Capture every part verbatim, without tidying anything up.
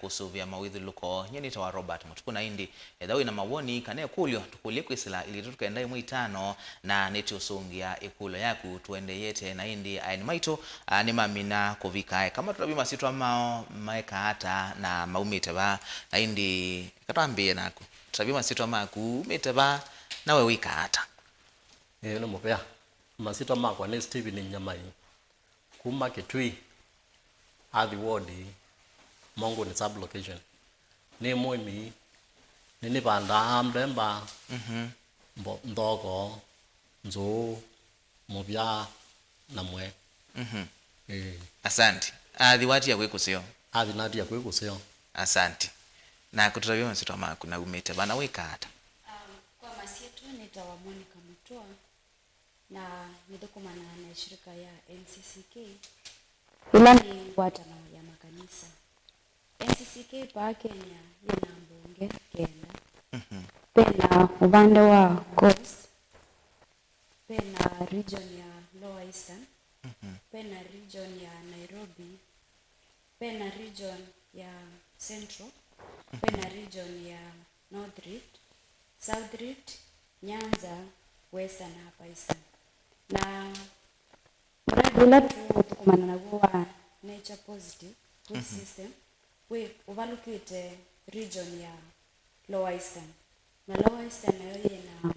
kũsũvĩa mawĩthyũlũlũko. Nyie nĩtawa Robert Mũtuku, na ĩndĩ ethĩwa wĩ na mawoni kana ĩkũlyo, tũkũlye kwĩsĩla ilĩ itatũ kenda ĩmwe itano, na nĩtũũsũngĩa ĩkũlyo yaku tũendeeyete. Na ĩndĩ aeni maitũ, a, nĩmamina kũvika eka matũtavye masyĩtwa mao, maeka ata, na maumĩte va. Na ĩndĩ eka twambĩĩe naku, tũtavye masyĩtwa maku, umĩte va, na we wĩkaa ata? Ĩĩ, nĩ mũvea. Masyĩtwa makwa nĩ Stephen Nyamai, kuma Kitui, Athi Ward, Mongoni Sub Location. Nĩ mũĩmi, nĩnĩvandaa mbemba, mhm, mbo-, nthoko, nzũũ, mũvya, na mwe. Mhm. Ĩĩ. Asante. Athi watia kwĩ kũseo? Athi natia kwĩ kũseo. Asante. Na kũtũtavya masyĩtwa maku na umĩte va na wĩkaa ata? Um, kwa masyĩtwa nĩtawa Monica Mutua, na nĩthũkũmanaa na shirika ya N C C K, ĩla nĩ ngwatanĩo ya makanisa. N C C K paa Kenya yĩ na mbunge kenda. Mhm. Ve na ũvande wa Coast, ve na region ya Lower Eastern, mhm, ve na region ya Nairobi, ve na region ya Central, ve na region ya North Rift, South Rift, Nyanza, Western na Upper Eastern. Na mradi ũla tũũthũkũmana naw'o wa Nature Positive Food, mhm, System wĩ ũvalũkĩte region ya Lower Eastern. Na Lower Eastern nayo yĩ na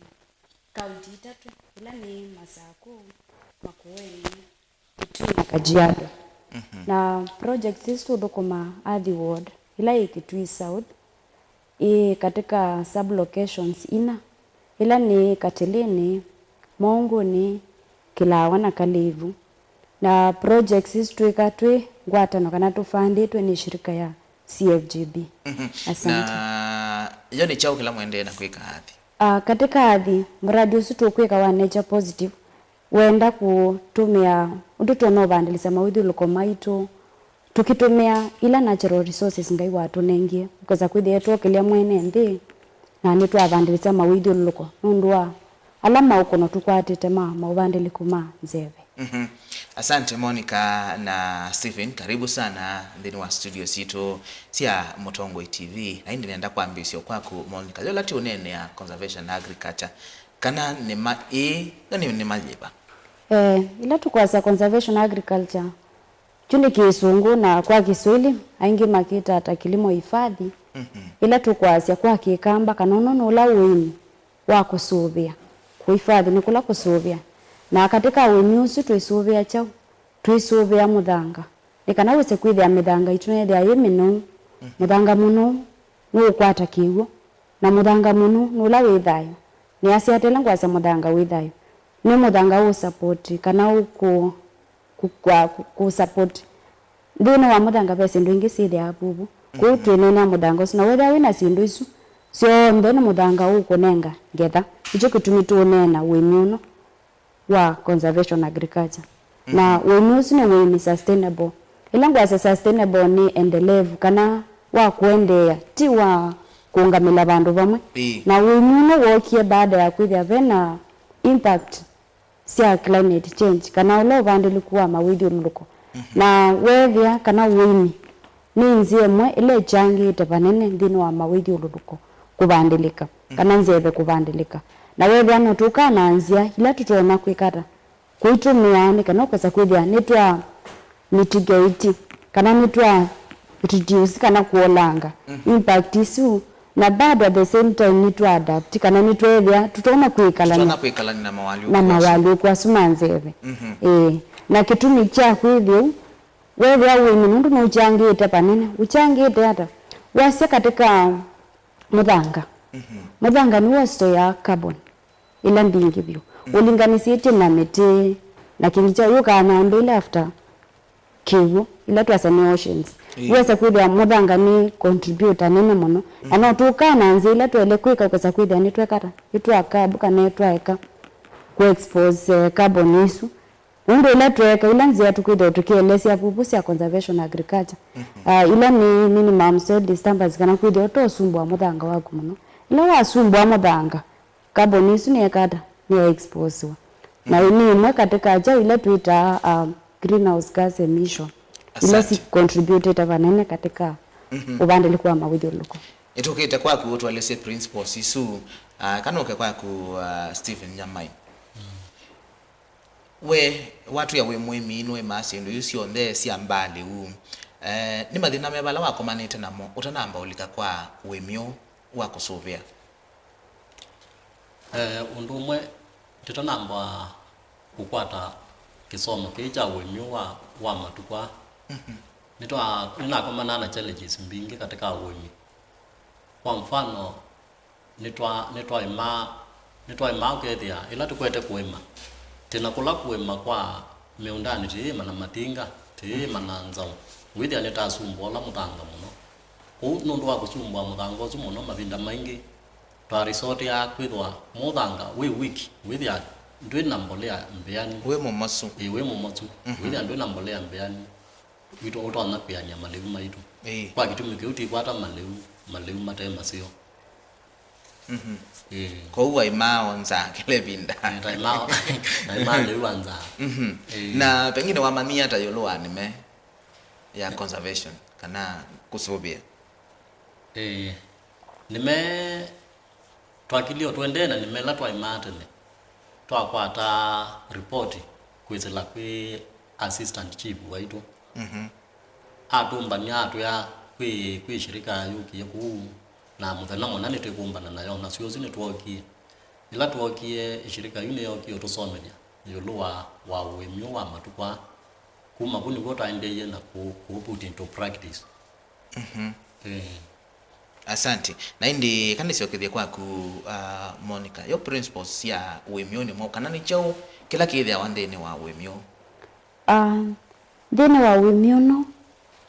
kaunti itatũ, ila nĩ Masakũ, Makueni, Kitui na Kajiado. Mhm. Na projects isu tũthũkũmaa Athi Ward, ila yĩ Kitui South, ĩ katika sub-locations ina, ila nĩ Katilini, Mongoni, Kilawa na Kalivu. Na projects isu twĩka twĩ ngwatanĩo kana tũfandĩtwe nĩ shirika ya C F G B. Mhm. Asante. Na yo nĩ kyaũ kĩla mwendeee na kwĩka Athi? Ah, katika Athi, mradi ũsu tũkwĩka wa Nature Positive, wenda kũtũmĩa ũndũ tũna ũvandĩlĩsya mawĩthyũlũko maitũ, tũkĩtũmĩa ila natural resources Ngai watũnengie, ũkesa kwĩthĩa twokĩlya mwene nthĩ, na nĩtwavandĩlĩsya mawĩthyũlũlũko nũndũ wa ala maũkũno tũkwatĩte ma maũvandĩlĩku ma nzeve. Mhm. Asante Monica na Stephen, karibu sana nthĩnĩ wa studio sitũ sya Mũtongoi T V. Na ĩndĩ nenda kwambĩĩsya kwaku Monica, yĩla tũũneenea conservation na agriculture, kana nĩma ĩĩ, na nĩ nĩma yĩva? Eh, ĩla tũkwasya conservation agriculture, kyu nĩ Kĩsũngũ na kwa Kiswahili aingĩ makĩtaa ta kilimo hifadhi. Mhm. Ĩla tũkwasya kwa Kĩkamba, kana ũno nĩ ũla ũĩmi wa kũsũvĩa. Kũhifadhi nĩ kũla kũsũvĩa. Na katĩ ka ũĩmi ũsu twĩsũvĩa kyaũ? Twĩsũvĩa mũthanga. Nĩ kana wĩse kwĩthĩa mĩthanga itũ nĩyĩthĩawa yĩ mĩnou, mhm, mũthanga mũnou nũũkwata kĩw'ũ, na mũthanga mũnou nĩ ũla wĩ thayũ. Nĩasya ata ĩla ngwasya mũthanga wĩ thayũ? Nĩ mũthanga ũũ support kana ũkũ-, kũ-, kwa-, kũ-, kũ-, support. Nthĩnĩ wa mũthanga ve syĩndũ ingĩ syĩthĩawa vuvu. Kwoou, mhm, twĩneenea mũthanga ũsu, na wethĩwa wĩ na syĩndũ isu syonthe, nĩ mũthanga ũkũnenga ngetha. Nĩkyo kĩtumi tũũneena ũĩmi ũno wa conservation agriculture. Na, mhm, ũĩmi ũsu nĩ ũĩmi sustainable. Ĩla ngwasya sustainable nĩ endelevu, kana wa kũendeea, ti wa kũũngamĩla vandũ vamwe. Ĩĩ. Na ũĩmi ũno wookie baada ya kwĩthĩa ve na impact sya climate change, kana ũla ũvandĩlĩku wa mawĩthyũlũlũko. Mhm. Na weethĩa kana ũĩmi nĩ nzĩa ĩmwe ĩla ĩkyangĩĩte vanene nthĩnĩ wa mawĩthyũlũlũko kũvandĩlĩka, mhm, kana nzeve kũvandĩlĩka. Na weethĩa no tũkaa na nzĩa ila tũtonya kwĩka ata kũitũmĩa nĩ kana ũkesa kwĩthĩa nĩtwa mitigate, kana nĩtwa reduce, kana kũolanga, mhm, impact isu, na bado at the same time nĩtwa adapt, kana nĩtweethĩa tũtonya kwĩkalany'a, tũtonya kwĩkalany'a na mawalyũku, na asu, mawalyũku asu ma nzeve. Mhm. Ĩĩ. Na kĩtumi kya kwĩthĩa ũu, weethĩa ũĩmi nũndũ nũkyangĩĩte vanene. Ũkyangĩĩte ata? Wasya katĩ ka mũthanga. Mhm. Mũthanga nĩw'o ũstoyaa carbon ĩla mbingĩ vyũ, mm, ũlinganĩsĩtye na mĩtĩ na kĩngĩ kyaũ yũkaa na mbee ĩla after kĩw'ũ, ĩla twasya nĩ oceans. Ĩĩ. Wĩsa kwĩthĩa mũthanga nĩ contributor nene mũno, na, mm, no tũkaa na nzĩa ĩla twaĩle kwĩka ũkesa kwĩthĩa nĩtweka ata, nĩtwa curb kana nĩtwaeka kũ expose, eh, carbon ĩsu. Nũndũ ĩla tweeka ila nzĩa tũkwĩthĩwa tũkĩelesya vuvu sya conservation agriculture, mhm, ah, ila nĩ minimum soil disturbance, kana kwĩthĩwa ũtosumbũa mũthanga waku mũno. Ĩla wasumbũa mũthanga, carbon ĩsu nĩyeka ata? Nĩya expose-wa. Na, mhm, nĩ ĩmwe katĩ ka kyaũ ila twĩtaa, ah, greenhouse gas emission, ila, asante, si contributĩte vanene katĩ ka Mhm. Ũvandĩlĩku wa mawĩthyũlũlũko. Ĩtũkĩte kwaku ũtũelesye principles isu, ah, kana ũke kwaku, ah, Stephen Nyamai. We watwĩa wĩ mũĩmi, nũĩmaa syĩndũ iu syonthe sya mbaa lĩu. Eh, nĩ mathĩna me vala wakomanĩte namo ũtanamba ũlika kwa ũĩmi ũũ wa kũsũvĩa? Eh, ũndũ ũmwe, tũtanamba kũkwata kĩsomo kĩĩ kya ũĩmi wa, wa matukũ aa, mhm, nĩtwa-, nĩnakomanaa na challenges mbingĩ katika ũĩmi. Kwa mfano, nĩtwa-, nĩtwaĩmaa, nĩtwaĩmaa ũkethĩa ĩla tũkwete kũĩma, tena kũla kũĩma kwa mĩũndanĩ tĩĩma na matinga, tĩĩma na nzaũ, wĩthĩa nĩtasumbũa ũla mũthanga mũno. Kwoou nũndũ wa kũsumbũa mũthanga ũsu mũno, mavinda maingĩ twarisotea kwĩthwa mũthanga wĩ weak, wĩthĩa ndwĩ na mbolea mbĩanu. Wĩ mũmosu. Ĩĩ, wĩ mũmosu. Mhm. Wĩthĩa ndwĩ na mbolea mbĩanu. Witũ ũtonya kwĩanĩa malĩu maitũ. Ĩĩ. Kwa kĩtumi kĩu tĩkwata malĩu, malĩu mate maseo. Mhm. Ĩĩ. Kwoou waĩmaa o nzaa kĩla ĩvinda. Ĩĩ, taĩmaa, taĩmaa lĩu wa nzaa. Mhm. Ĩĩ. Na pengine wamanyie ata ĩũlũ wa nĩme ya conservation kana kũsũvĩa? Ĩĩ. Nĩme Twakilio tũendee na nĩme ĩla twaĩmaa tene, twakwata ripoti kwĩsĩla kwĩ assistant chief waitũ. Mhm. Atũmbany'a atwĩa kwĩ, kwĩ shirika yũkie kũu, na mũthenya mũna nĩtwĩkũmbana nayo, na syosi nĩtwookie. Ĩla twookie, shirika yu nĩyookie ũtũsomethya ĩũlũ wa, wa ũĩmi ũũ wa matukũ aa. Kuma vu nĩw'o twaendeeie na kũ, kũ put into practice. Mhm. Eh. Asante. Na ĩndĩ, kana nĩsyokethye kwaku, ah, Monica, yo principles sya ũĩmi ũũ nĩ mwaũ, kana nĩ kyaũ kĩla kĩthĩawa nthĩnĩ wa ũĩmi ũũ? Ah, nthĩnĩ wa ũĩmi ũno,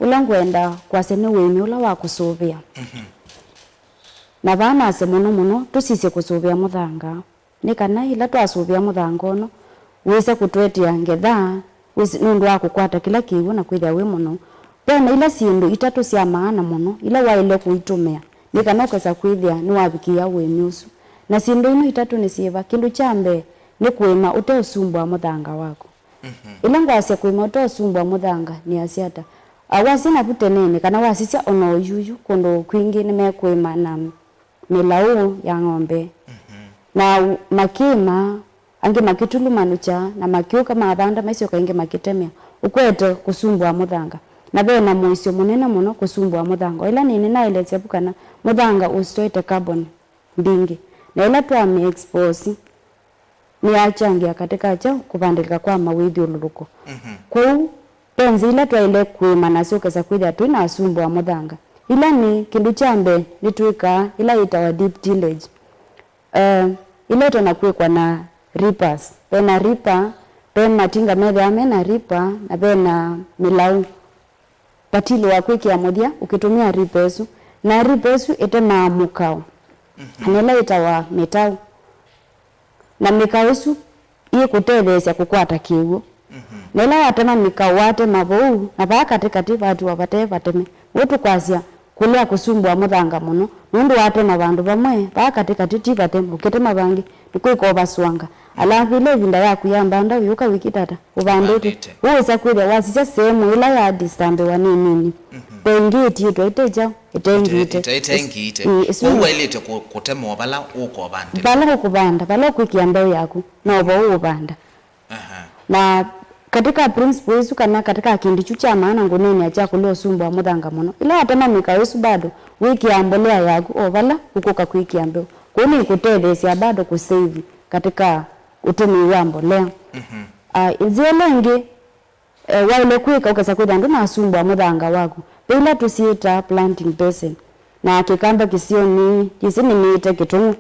ũla ngwenda kwasya nĩ ũĩmi ũla wa kũsũvĩa. Mhm. Na vaa nasya mũno mũno, tũsisye kũsũvĩa mũthanga. Nĩ kana ĩla twasũvĩa mũthanga ũno, wĩse kũtũetea ngetha, wĩse, nũndũ wa kũkwata kĩla kĩw'ũ na kwĩthĩa wĩ mũnou. Ve na ila syĩndũ itatũ sya maana mũno ila waĩle kũitũmĩa nĩ kana ũkesa kwĩthĩa nĩwavikĩĩa ũĩmi ũsu. Na syĩndũ ino itatũ nĩ syĩva? Kĩndũ kya mbee nĩ kũĩma ũteũsumbũa mũthanga waku. Mhm. Ĩla ngwasya kũĩma ũteũsumbũa mũthanga, nĩasya ata? A, wasya navu tenenĩ, kana wasisya o na ũyuyu, kũndũ kwingĩ nĩmekũĩma na mĩlaũ ya ng'ombe. Mhm. Na u-, makĩĩma, angĩ makĩtulumanũkya, na makĩũka mavanda, maisyoka ĩngĩ makĩtemea, ũkwete kũsumbũa mũthanga. Na ve na mũisyo mũnene mũno kũsumbũa mũthanga. O ĩla nĩnĩ naelesya vu kana mũthanga ũsitoete carbon mbingĩ. Na ĩla twamĩ expose, nĩyachangĩa katĩ ka kyaũ? Kũvandĩlĩka kwa mawĩthyũlũlũko. Mhm. Kwoou, ve nzĩa ila twaĩle kũĩma nasyo ũkesa kwĩthĩa tũinasumbũa mũthanga. Ila nĩ, kĩndũ kya mbee nĩtwĩkaa ĩla yĩtawa deep tillage. Eh, ĩla ĩtonya kwĩkwa na reapers. Ve na reaper, ve matinga methĩawa me na reaper, na ve na mĩlaũ. Patilũ wa kwĩkĩa mũthya ũkĩtũmĩa ripa ĩsu, na ripa ĩsu ĩtemaa mũkao, mhm, kana ĩla yĩtawa mĩtaũ. Na mĩkao ĩsu yĩkũtetheesya kũkwata kĩw'ũ. Mhm. Na ĩla watema mĩkao, watema vau, na vaa katĩkatĩ vatiwa vate vateme. Ũu tũkwasya kũlea kũsumbũa mũthanga mũno, nũndũ watema vandũ vamwe, vaa katĩkatĩ ti vateme, ũkĩtema vangĩ, nĩkwĩka ũvasũanga. Alafu ĩla ĩvinda yaku ya mbanda ũyũka wĩkĩta ata? Ũvandĩte. Ũvandĩte. Ũũsa kwĩthĩa wasisya sehemu ĩla ya disturbiwa nĩ nini. Mhm. Ve ĩngĩ ĩtiĩtwe ĩte kyaũ? Ĩte ngĩte. Ĩte, ĩte ngĩte. Ĩĩ, ĩsu. Kwoou waĩlĩte kũ-, kũtema o vala ũkũvandĩla. Vala ũkũvanda, vala ũkwĩkĩa mbeũ yaku, no vo ũũvanda. Aha. Na katika principle ĩsu, kana katika kĩndũ kyu kya maana ngũneenea kya kũlea ũsumbũa mũthanga mũno, ĩla watema mĩkao ĩsu bado wĩkĩaa mbolea yaku o vala ũkũka kwĩkĩa mbeũ. Kwoou nĩkũtetheesya bado kũsave katika ũtũmĩi wa mbolea. Mhm. Ah, nzĩa ĩla ĩngĩ, eh, waĩle kwĩka ũkesa kwĩthĩa ndũnasumbũa mũthanga waku, ve ila tũsyĩtaa planting basin. Na kĩkamba kĩsionĩ, yĩsĩ nĩmĩĩte kĩtũng'ũ.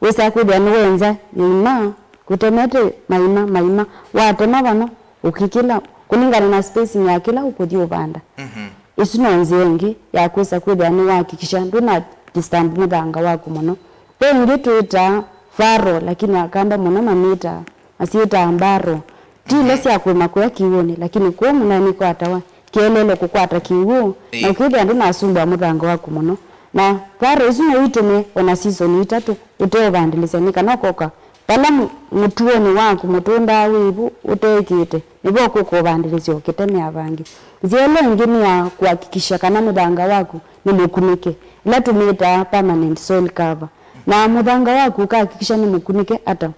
Wĩsaa kwĩthĩa nĩwenza ĩima, ũtemete maima, maima. Watema vano, ũkĩkĩla, kũlingana na spacing ya kĩla ũkũthi ũvanda. Mhm. Ĩsu no nzĩa ĩngĩ ya kwĩsa kwĩthĩa nĩwahakikisha ndũna disturb mũthanga waku mũno. Ve ĩngĩ twĩtaa furrow, lakini akamba mũno mamĩtaa, masyĩtaa barrow. Ti ila, mhm, sya kũĩma kũya kĩw'ũnĩ, lakini kũũ mũnaĩ nĩkwatawa, kĩeleelwe kũkwata kĩw'ũ, na, ĩĩ, ũkĩthĩa ndũnasumbũa mũthanga waku mũno. Na furrow ĩsu no ũitũmĩe o na season itatũ ũteũvandĩlĩsya, nĩ kana ũkoka Vala mũ-, mũtuonĩ waku mũtũndaa wĩvu ũteĩkĩte, nĩvo ũkũka ũvandĩlĩsya ũkĩtemea vangĩ. Nzĩa ĩla ĩngĩ nĩ ya kũhakikisha kana mũthanga waku nĩ mũkunĩke, ĩla tũmĩtaa permanent soil cover. Na mũthanga waku ũkahakikisha nĩ mũkunĩke ata?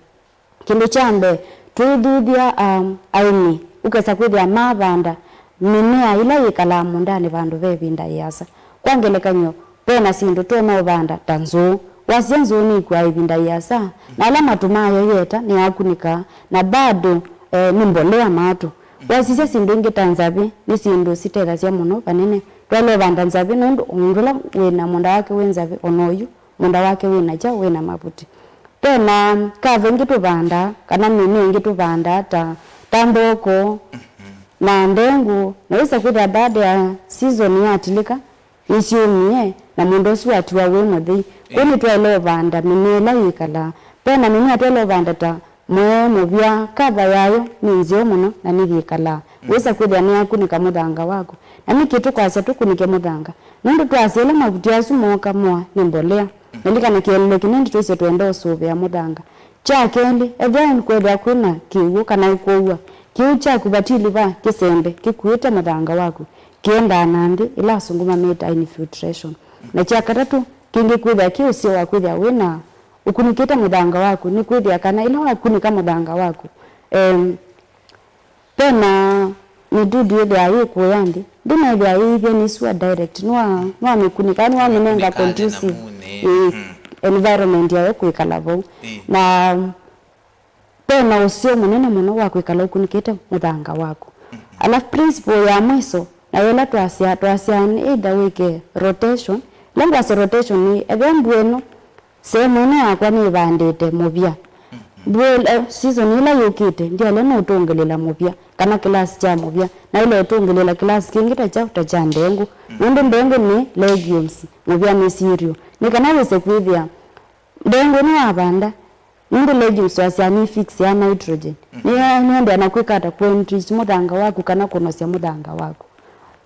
Kĩndũ kya mbee, tũithuthya, um, aĩmi, ũkesa kwĩthĩa mavanda mĩmea ĩla yĩkalaa mũũndanĩ vandũ ve ĩvinda yĩasa. Kwa ngelekany'o, ve na syĩndũ tũtonya ũvanda ta nzũũ. Wasisya nzũũ nĩikuaa ĩvinda yĩasa, na ala matu mayo yĩeta nĩyakunĩkaa, na bado, eh, nĩ mbolea matũ. Wasisya syĩndũ ingĩ ta nzavĩ, nĩ syĩndũ sitethasya mũno vanene. Twaĩle ũvanda nzavĩ nũndũ o mũndũ ũla wĩ na mũũnda wake wĩ nzavĩ, o na oyu mũũnda wake wĩ na kyaũ? Wĩ na mavuti. Ve na kava ĩngĩ tũvandaa, kana mĩmea ĩngĩ tũvandaa ta, ta nthoko, na ndengũ, na wĩsa kwĩthĩa baada ya season yatilĩka, nĩsyũmie, na mũũnda ũsu watiwa wĩ mũthei. Kwoou nĩtwaĩle ũvanda mĩmea ĩla yĩkalaa. Ve na mĩmea twaĩle ũvanda ta mwee, mũvya, kava yayo nĩ nzeo mũno na nĩyĩkalaa. Wĩsa kwĩthĩa nĩyakunĩka mũthanga waku. Na nĩkĩ tũkwasya tũkunĩke mũthanga? Nũndũ twasya ĩla mavuti asu mooka moa nĩ mbolea. Lilikana kĩeleelo kĩnene tũisye twenda ũsũvĩa mũthanga. Kya kelĩ, ethĩwa nĩkwĩthĩwa kwĩ na kĩw'ũ kana ũkũũa, kĩw'ũ kyaku vatili va kĩsembe kĩkuĩte mũthanga waku, kĩendaa na nthĩ, ĩla asũngũ mamĩtaa infiltration. Na kya katatũ, kĩngĩkwĩthĩa kĩ ũseo wa kwĩthĩa wĩ na ũkunĩkĩte mũthanga waku, nĩ kwĩthĩa kana ĩla wakunĩka mũthanga waku, em, ve na mĩdudu ĩthĩaa yĩ kũya nthĩ, ndĩnethĩaa yĩithya nĩ sua direct, nwa-, nwamĩkunĩka, nĩwamĩnenga conducive, ĩĩ, environment yayo kwĩkala vau. Na ve na ũseo mũnene mũno wa kwĩkala ũkunĩkĩte mũthanga waku. Alafu principle ya mwiso, na yĩla twasya, twasya nĩ either wĩke rotation. Ĩla ngwasya rotation nĩ, ethĩwa mbua ĩno, sehemu ĩno yakwa nĩvandĩte mũvya. Mbua ĩla, season ĩla yũkĩte, ndyaĩle nũtũngĩlĩla mũvya, kana kĩlasi kya mũvya, naĩle ũtũngĩlĩla kĩlasi kĩngĩ ta kyaũ, ta kya ndengũ. Nũndũ ndengũ nĩ legumes, mũvya nĩ cereal. Nĩ kana wĩse kwĩthĩa ndengũ nĩwavanda, nũndũ legumes twasya nĩ fix ya nitrogen. Nĩyo nĩendeea na kwĩka ata? Kũ enrich mũthanga waku kana kũnosya mũthanga waku.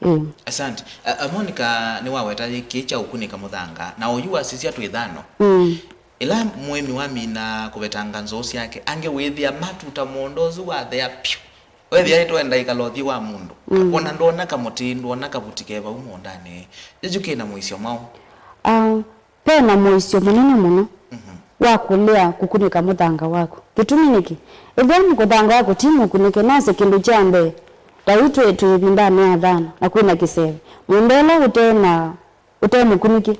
Ĩĩ. Asante. A, a, Monica nĩwaweta kĩĩ kya ũkunĩka mũthanga, na oyu wasisya twĩ thano. Mm. Ĩla mũĩmi wamina kũvetanga nzũũ syake, angĩ wĩthĩa matuta mũũnda ũsu wathea pyũ. Wethĩa ĩtwenda ĩkala ũthyũ wa mũndũ. Mm. Ona ndwona kamũtĩ, ndwona kavuti ke vau mũũndanĩ. Ĩsu kĩna mũisyo mwaũ? Ah, Ve na mũisyo mũnene mũno wa kũlea kũkunĩka mũthanga waku. Kĩtumi nĩkĩ? Ethĩwa mũthanga waku ti mũkunĩke, nase kĩndũ kya mbee, ta yu twĩ, twĩ ĩvindanĩ ya thano, na kwĩna kĩseve. Mũũnda ũla ũte na, ũte mũkunĩke,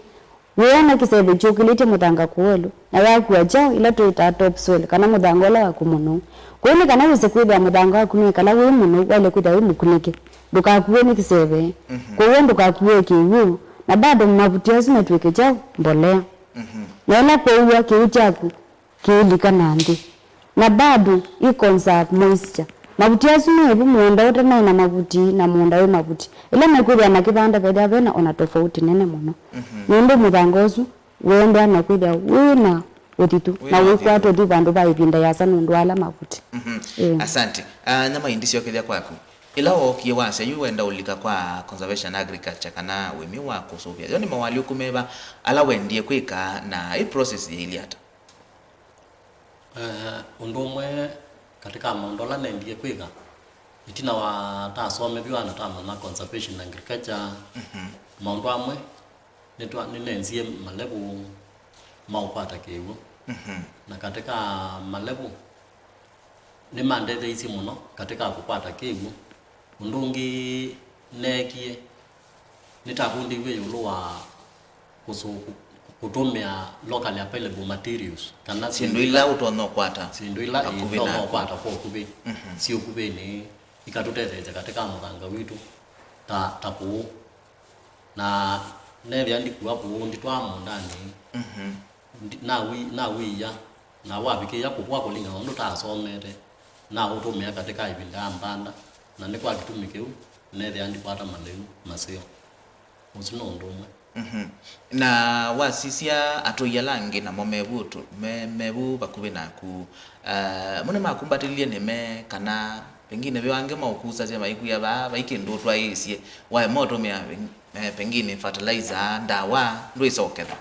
wĩona kĩseve kyũkĩlĩtye mũthanga kũũ ĩũlũ, na yakua kyaũ, ila twĩtaa top soil, kana mũthanga ũla waku mũnũu. Kwoou nĩ kana wĩse kwĩthĩa mũthanga waku nĩwĩkala wĩ mũnũu, waĩle kwĩthĩa wĩ mũkunĩke. Ndũkakuwe nĩ kĩseve. Kwoou ndũkakuwe kĩw'ũ. Na bado mavuti asu metw'ĩke kyaũ? Mbolea. Na ĩla kwaua, kĩw'ũ kyaku kĩilika na nthĩ. Na bado i conserve moisture. Mavuti asu me vu mũũnda ũtanaĩ na mavuti na mũũnda wĩ mavuti. Ĩla mekwĩthĩa makĩvanda, vethĩwa vena ona tofauti nene mũno. Nũndũ mũthanga ũsu wĩendeea na kwĩthĩa wĩ na ũthithu, na wĩkwata ũthithu vandũ va ĩvinda yĩasa nũndũ wa ala mavuti. Ĩĩ. Asante. Ah, Nyamaindi, syokethya kwaku. Ĩla wookie wasya yu wenda ũlika kwa conservation agriculture kana ũĩmi wa kũsũvĩa, yo nĩ mawalyũku meva ala wendie kwĩka, na ĩ process yĩilyĩ ata? Eh, ũndũ ũmwe katĩ ka maũndũ ala nendie kwĩka, ĩtina wa tasomethiwa na tamanya conservation agriculture, maũndũ amwe nĩtwa-, nĩnenzie malevũ ma ũkwata kĩw'ũ. Na katĩ ka malevũ, nĩmandetheeisye mũno katĩ ka kũkwata kĩw'ũ. Ũndũ ũngĩ neekie, nĩtavundĩiw'e ĩũlũ wa kũsũ-, kũ-, kũtũmĩa locally available materials, kana syĩndũ ila ũtonya ũkwata syĩndũ ila ĩtonya ũkwata kwa ũkuvĩ, syĩ ũkuvĩnĩ, ikatũtetheesya katĩ ka mũthanga witũ, ta, ta kũũ. Na neethĩa ndikua kũũ, nditwaa mũũndanĩ, ndi-, nawi-, nawĩia, na wavikĩĩa kũkũa kũlingana na ũndũ taasomete, naũtũmĩa katĩ ka ĩvinda ya mbanda, na nĩ kwa kĩtumi kĩu neethĩa ndikwata malĩu maseo. Ũsu nĩ ũndũ ũmwe. Na wasisya atũi ala angĩ namo mevu ũtũ-, me-, mevu vakuvĩ naku, eh, mo nĩmakumbatĩlilye nĩme kana pengine ve angĩ maũkusasya maikwĩa vaa vai kĩndũ ũtwaĩĩsye, waema ũtũmĩa peng-, eh, pengine fertilizer, ndawa, ndwĩsa ũketha?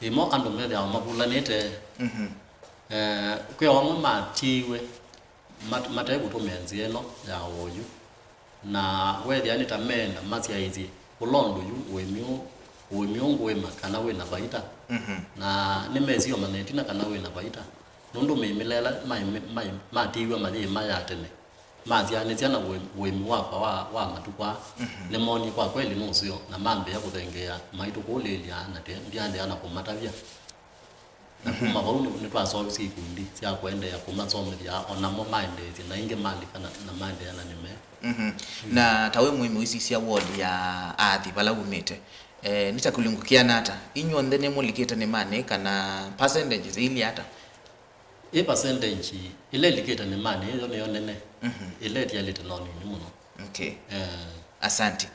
Ĩmo andũ methĩawa mavulanĩte, mhm, Eh, kwĩ o amwe matiiwe mat- mate kũtũmĩa nzĩa ĩno ya ũyu, na weethĩa nĩ ta meenda masyaĩĩsye ũla ũndũ yu ũĩmi ũ- ũĩmi ũũ ngũĩma kana wĩ na vaita. Mhm. Na nĩmesio manya ĩtina kana wĩ na vaita, nũndũ mĩmĩla ĩla mai- mai- matiiwe mayĩĩma ya tene masyaanĩsya na ũĩ- ũĩmi wakwa wa, wa matukũ aa, mhm, nĩmoonie kwa kweli nũseo, na mambĩĩa kũthengeea maitũkũlĩĩlya na te- ndyaendeea na kũmatavya. Na kuma vau nĩ- nĩtwasolvisye ikundi sya kũendeea kũmasomethya, o namo maendeesye, na ĩngĩ malika na, na maendeea na nĩme. Mhm. Na ta wĩ mũĩmi ũisisya ward ya Athi vala umĩte, eh, nĩ ta kũlingũkĩana ata? Inyw'onthe nĩmũlikĩte nĩmanĩ kana percentages iilye ata? Ĩ percentage ĩla ĩlikĩte nĩmanĩ, ĩyo nĩyo nene. Mhm. Ĩla ĩtialĩte no nini mũno. Okay. Eh. Asante.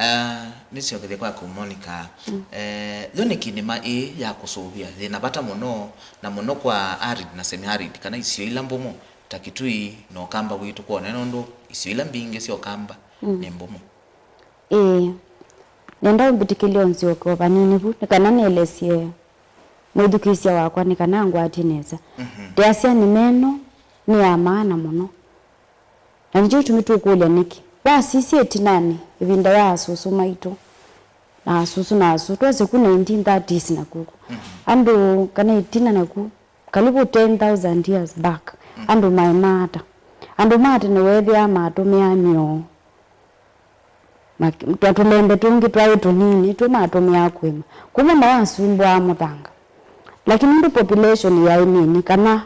Ah, nĩsyokethye kwaku Monica. Mm. Eh, yo nĩkĩ nĩma ĩĩ ya kũsũvĩa yĩna vata mũno, na mũno kwa arid na semi-arid, kana isio ila mbũmũ ta Kitui na Ũkamba witũ kwone, nũndũ isio ila mbingĩ sya Ũkamba, mm, nĩ mbũmũ? Ĩĩ. Nenda ũmbĩtĩkĩlye ũnzyoke o vanini vu, nĩ kana nĩelesye mwĩthukĩĩsya wakwa, nĩ kana angwatye nesa. Mhm. Ndĩasya nĩma ĩno nĩ ya maana mũno. Na nĩkyo gĩtumi tũkũlya nĩkĩ. Wasisya ĩtinanĩ, ĩvinda ya asũsũ maitũ, na asũsũ na asũsũ, twasye ku nineteen thirties na kuku. Mhm. Andũ, kana ĩtina na ku, karibu ten thousand years back, mhm, andũ maĩ maata. Andũ ma tene weethĩaa matũmĩaa mĩoo. Mak- twa tũlembe tũngĩ twaĩ tũnini, two matũmĩaa kũĩma. Kumbe mawasumbũaa mũthanga. Lakini nũndũ population yaĩ nini, kana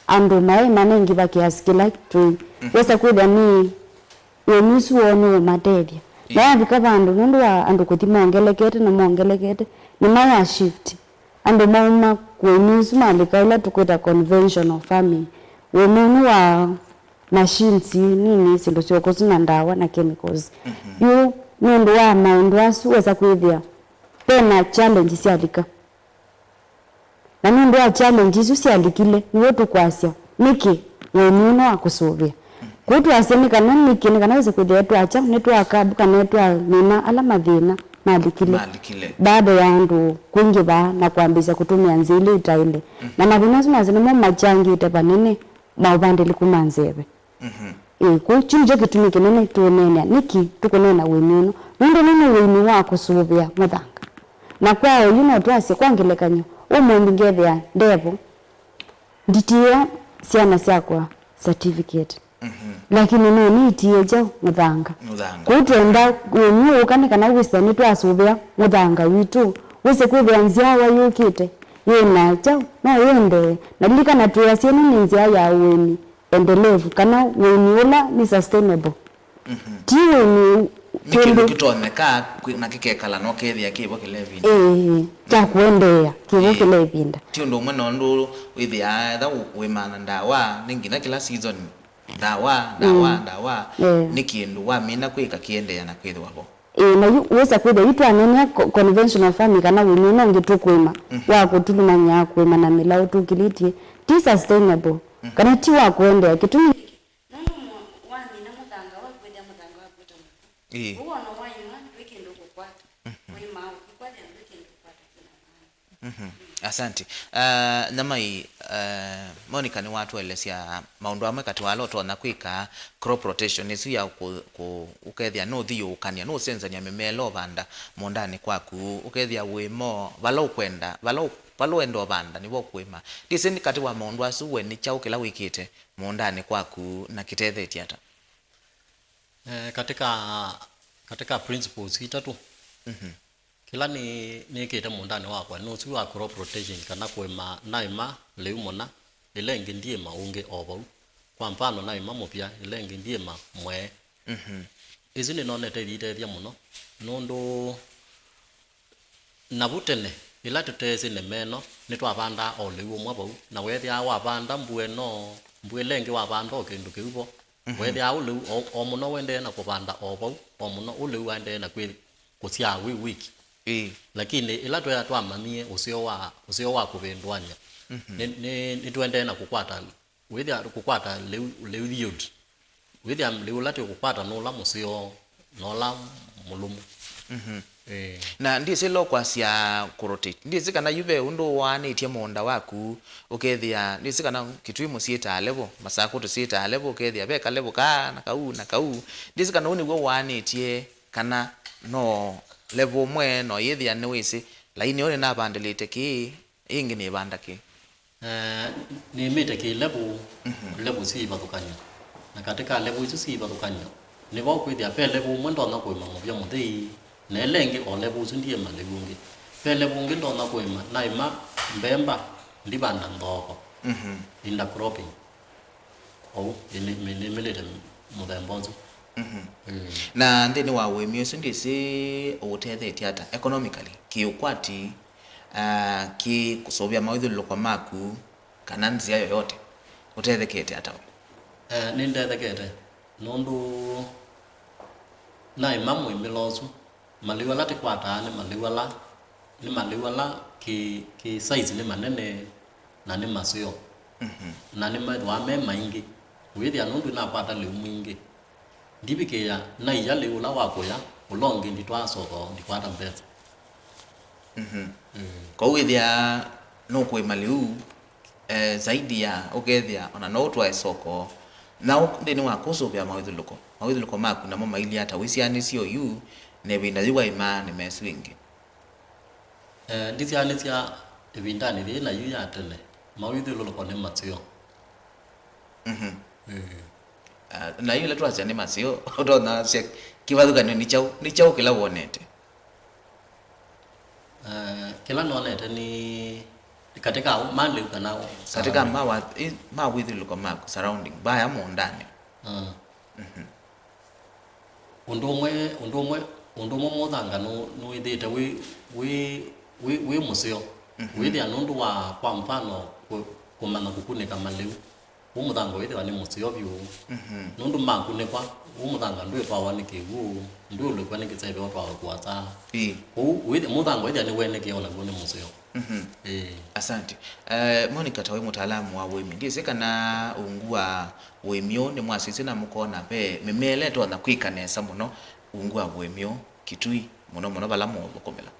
andũ maĩ manengiva kĩasi kĩla twĩ, mhm, wesa kwĩthĩa nĩ ũĩmi ũsu woo nĩũmatethya. Ĩĩ. Na yavika vandũ, nũndũ wa andũ kũthi mongelekete na mongelekete, nĩmaya shift. Andũ mauma kũĩmi ũsu malika ĩla tũkwĩta conventional farming. Ũĩmi ũũ nĩ wa machines nini, syĩndũ sya ũkũsĩ na ndawa na chemicals. Mhm. Yu nũndũ wa maũndũ asu wesa kwĩthĩa vena challenge syalika. Na nũndũ wa challenge isu syalikile, nĩw'o tũkwasya, nĩkĩ ũĩmi ũno wa kũsũvĩa? Kũu twasya nĩ kana nĩkĩ, nĩ kana wĩse kwĩthĩa twakya, nĩtwakabu kana twamina ala mathĩna malikile. Malikile. Baada ya andũ kwingĩva na kwambĩĩsya kũtũmĩa nzĩa ila itaĩle. Mhm. Na mathĩna asu masya nĩmo machangĩte vanene maũvandĩli kuma nzeve. Mhm. Ĩĩ, kũu kyu nĩkyo kĩtumi kĩnene tũũneenea. Nĩkĩ tũkũneena ũĩmi ũno? Nũndũ ũno nĩ ũĩmi wa kũsũvĩa mũthanga. Na kwa oyu no twasye, kwa ngelekany'o, ũmũnthĩ ngethĩa ndevo, nditiĩa syana syakwa certificate. Mhm. Lakini no nĩitiĩe kyaũ? Mũthanga. Mũthanga. Kũu twenda ũĩmi ũka nĩ kana wĩsĩ nĩtwasũvĩa mũthanga witũ, wĩsĩ kwĩthĩa nzyawa yũkĩte yĩna kyaũ? No yĩendee. Na lilikana twĩasya ĩno nĩ nzĩa ya ũĩmi endelevu, kana ũĩmi ũla nĩ sustainable. Mhm. Ti ũĩmi nĩ kĩndũ kĩndũ kĩtonyeka kwĩ- na kĩkekala no kethĩa kĩvo kĩla ĩvinda. Ĩĩ, kya kũendeea kĩvo, ĩĩ, kĩla ĩvinda. Ti ũndũ ũmwe na ũndũ wĩthĩaa etha ũ- ũĩmaa na ndawa, nĩ nginya kĩla season ndawa, ndawa, mm, ndawa. Ĩĩ. Nĩ kĩndũ wamina kwĩka kĩendeea na kwĩthĩwa vo. Ĩĩ, na yu wĩsa kwĩthĩa yu twaneenea co- conventional farming kana ũĩmi ũno ũngĩ tũkũĩma, mhm, wa kũtulumany'a kũĩma na mĩlaũ tũkĩlĩtye, ti sustainable, mhm, kana ti wa kũendeea. Kĩtumi nũndũ mwa- wamina mũthanga waku, wĩthĩa mũthanga waku ũtamaku. Ĩĩ. Ũu ona waima, ndwĩ kĩndũ ũkũkwata. Mhm. Ũimaa ũkikwata, ndwĩ kĩndũ ũkwata kĩna maana. Mhm. Asante. Ah, Nyamai, ah, Monica nĩwatũelesya maũndũ amwe katĩ wa ala ũtonya kwĩka crop rotation ĩsu ya kũ- kũ- ũkethĩa nũthiũũkany'a, nũsenzany'a mĩmea ĩla ũvanda mũũndanĩ kwaku, ũkethĩa wĩmo vala ũkwenda, vala ũ- vala ũenda ũvanda nĩvo ũkũĩma. Ndĩsĩ nĩ katĩ wa maũndũ asu we nĩ kyaũ kĩla wĩkĩte mũũndanĩ kwaku na kĩtethetye ata? Eh, katika, katika principles itatũ, mhm, kĩla nĩ- nĩkĩte mũũndanĩ wakwa nĩ ũsu wa crop rotation, kana kũĩma, naĩma lĩu mũna, ĩla ĩngĩ ndiĩma ũngĩ o vau. Kwa mfano, naĩma mũvya, ĩla ĩngĩ ndiĩma mwee. Mhm. Ĩsu nĩnonete ĩyĩtethya mũno, nũndũ navu tene, ĩla tũteesĩ nĩma ĩno, nĩtwavandaa o lĩu ũmwe vau, na weethĩaa wavanda mbua ĩno, mbua ĩla ĩngĩ wavanda o kĩndũ kĩu vo. Mhm. Weethĩaa ũlĩu o, o mũno ũendee na kũvanda o vau, o mũno ũlĩu waendee na kwĩ- kũsyaa wĩ wiki. Ĩĩ. Lakini ĩla twea twamanyie ũseo wa, ũseo wa kũvĩndũany'a, mhm, nĩ- nĩ- nĩtũendee na kũkwata, wĩthĩa kũkwata lĩu, lĩu yield. Wĩthĩa lĩu ũla twĩkũkwata nĩ ũla mũseo na ũla mũlũmu. Mhm. Na ndĩsĩ lo kwasya kũrotate. Ndĩsĩ kana yu ve ũndũ ũwaanĩtye mũũnda waku, ũkethĩa, ndĩsĩ kana Kitui mũsyĩtaa level, Masakũ tũsyĩtaa level, ũkethĩa ve ka level kaa na kau na kau. Ndĩsĩ kana ũu nĩw'o ũwaanĩtye kana no level ũmwe no yĩthĩa nĩwĩsĩ, laini ĩyo nĩnavandĩlĩte kĩĩ, ĩngĩ nĩvanda kĩ? Eh, nĩmĩte kĩ level, level syĩ ivathũkany'o. Na katĩ ka level isu syĩ ivathũkany'o, nĩvo kwĩthĩa ve level ũmwe ndonya kũĩma mũvya mũthei, na ĩla ĩngĩ o level ũsu ndiĩma lĩu ũngĩ. Ve level ũngĩ ndonya kũĩma, naĩma mbemba, ndivanda nthoko, intercropping. Ou, nĩ, nĩ, nĩmĩlĩte mũthemba ũsu. Mm. Na nthĩnĩ wa ũĩmi ũsu ndĩsĩ ũũtethetye ata economically, kĩũkwati, ah, kĩ kũsũvĩa mawĩthyũlũlũko maku, kana nzĩa yoyote, ũtethekete ata we? Eh, nĩndethekete, nũndũ naĩma mũĩmĩlo ũsu, malĩu ala tĩkwataa nĩ malĩu ala, nĩ malĩu ala kĩ, kĩ size nĩ manene na nĩ maseo. Na nĩmethĩwa me maingĩ. Wĩthĩa nũndũ nakwata lĩu mwingĩ, ndivikĩĩa naia lĩu ũla wa kũya, ũla ũngĩ nditwaa soko, ndikwata mbesa. Mm. Kwoou wĩthĩa nũkũĩma lĩu, eh, zaidi ya ũkethĩa ona no ũtwae soko. Na ũ-, nthĩnĩ wa kũsũvĩa mawĩthyũlũko, mawĩthyũlũko maku namo mailyĩ ata? Wĩsianĩsye oyu na ĩvinda yĩu waĩmaa nĩ mesu ĩngĩ? Eh, ndisianĩsya ĩvindanĩ yĩĩ na yu ya tene, mawĩthyũlũlũko nĩ maseo. Mhm. Eh. Ah, na yu ĩla twasya nĩ maseo, ũtonya asya kĩvathũkany'o nĩ kyaũ? Nĩ kyaũ kĩla wonete? Eh, kĩla nonete nĩ katĩ ka malĩu kana katĩ ka surrounding. Mawa-, i-, mawĩthyũlũlũko maku, surrounding, vaya mũũndanĩ. Mm. Mhm. Ũndũ ũmwe, ũndũ ũmwe, ũndũ ũmwe mũthanga nũ-, nũĩthĩĩte wĩ, wĩ, wĩ, wĩ mũseo. Mhm. Wĩthĩa nũndũ wa, kwa mfano, kũ-, kũmanya kũkunĩka malĩu, wĩ mũthanga wĩthĩwa nĩ mũseo vyũ. Mhm. Nũndũ makunĩkwa, wĩ mũthanga ndwĩtwawa nĩ kĩw'ũ, ndwĩũlũkwa nĩ kĩseve ũtwawa kũasa. Ĩĩ. Kwoou wĩthĩa, mũthanga wĩthĩa nĩwenekea o naw'o nĩ mũseo. Mhm. Ĩĩ. Asante. Eh, Monica, ta wĩ mũtaalamu wa ũĩmi, ndĩsĩ kana ungu wa ũĩmi ũũ nĩmwasisye na mũkona ve mĩmea ĩla ĩtonya kwĩka nesa mũno ungu wa ũĩmi ũũ Kitui, mũno mũno vala mũũthũkũmĩla?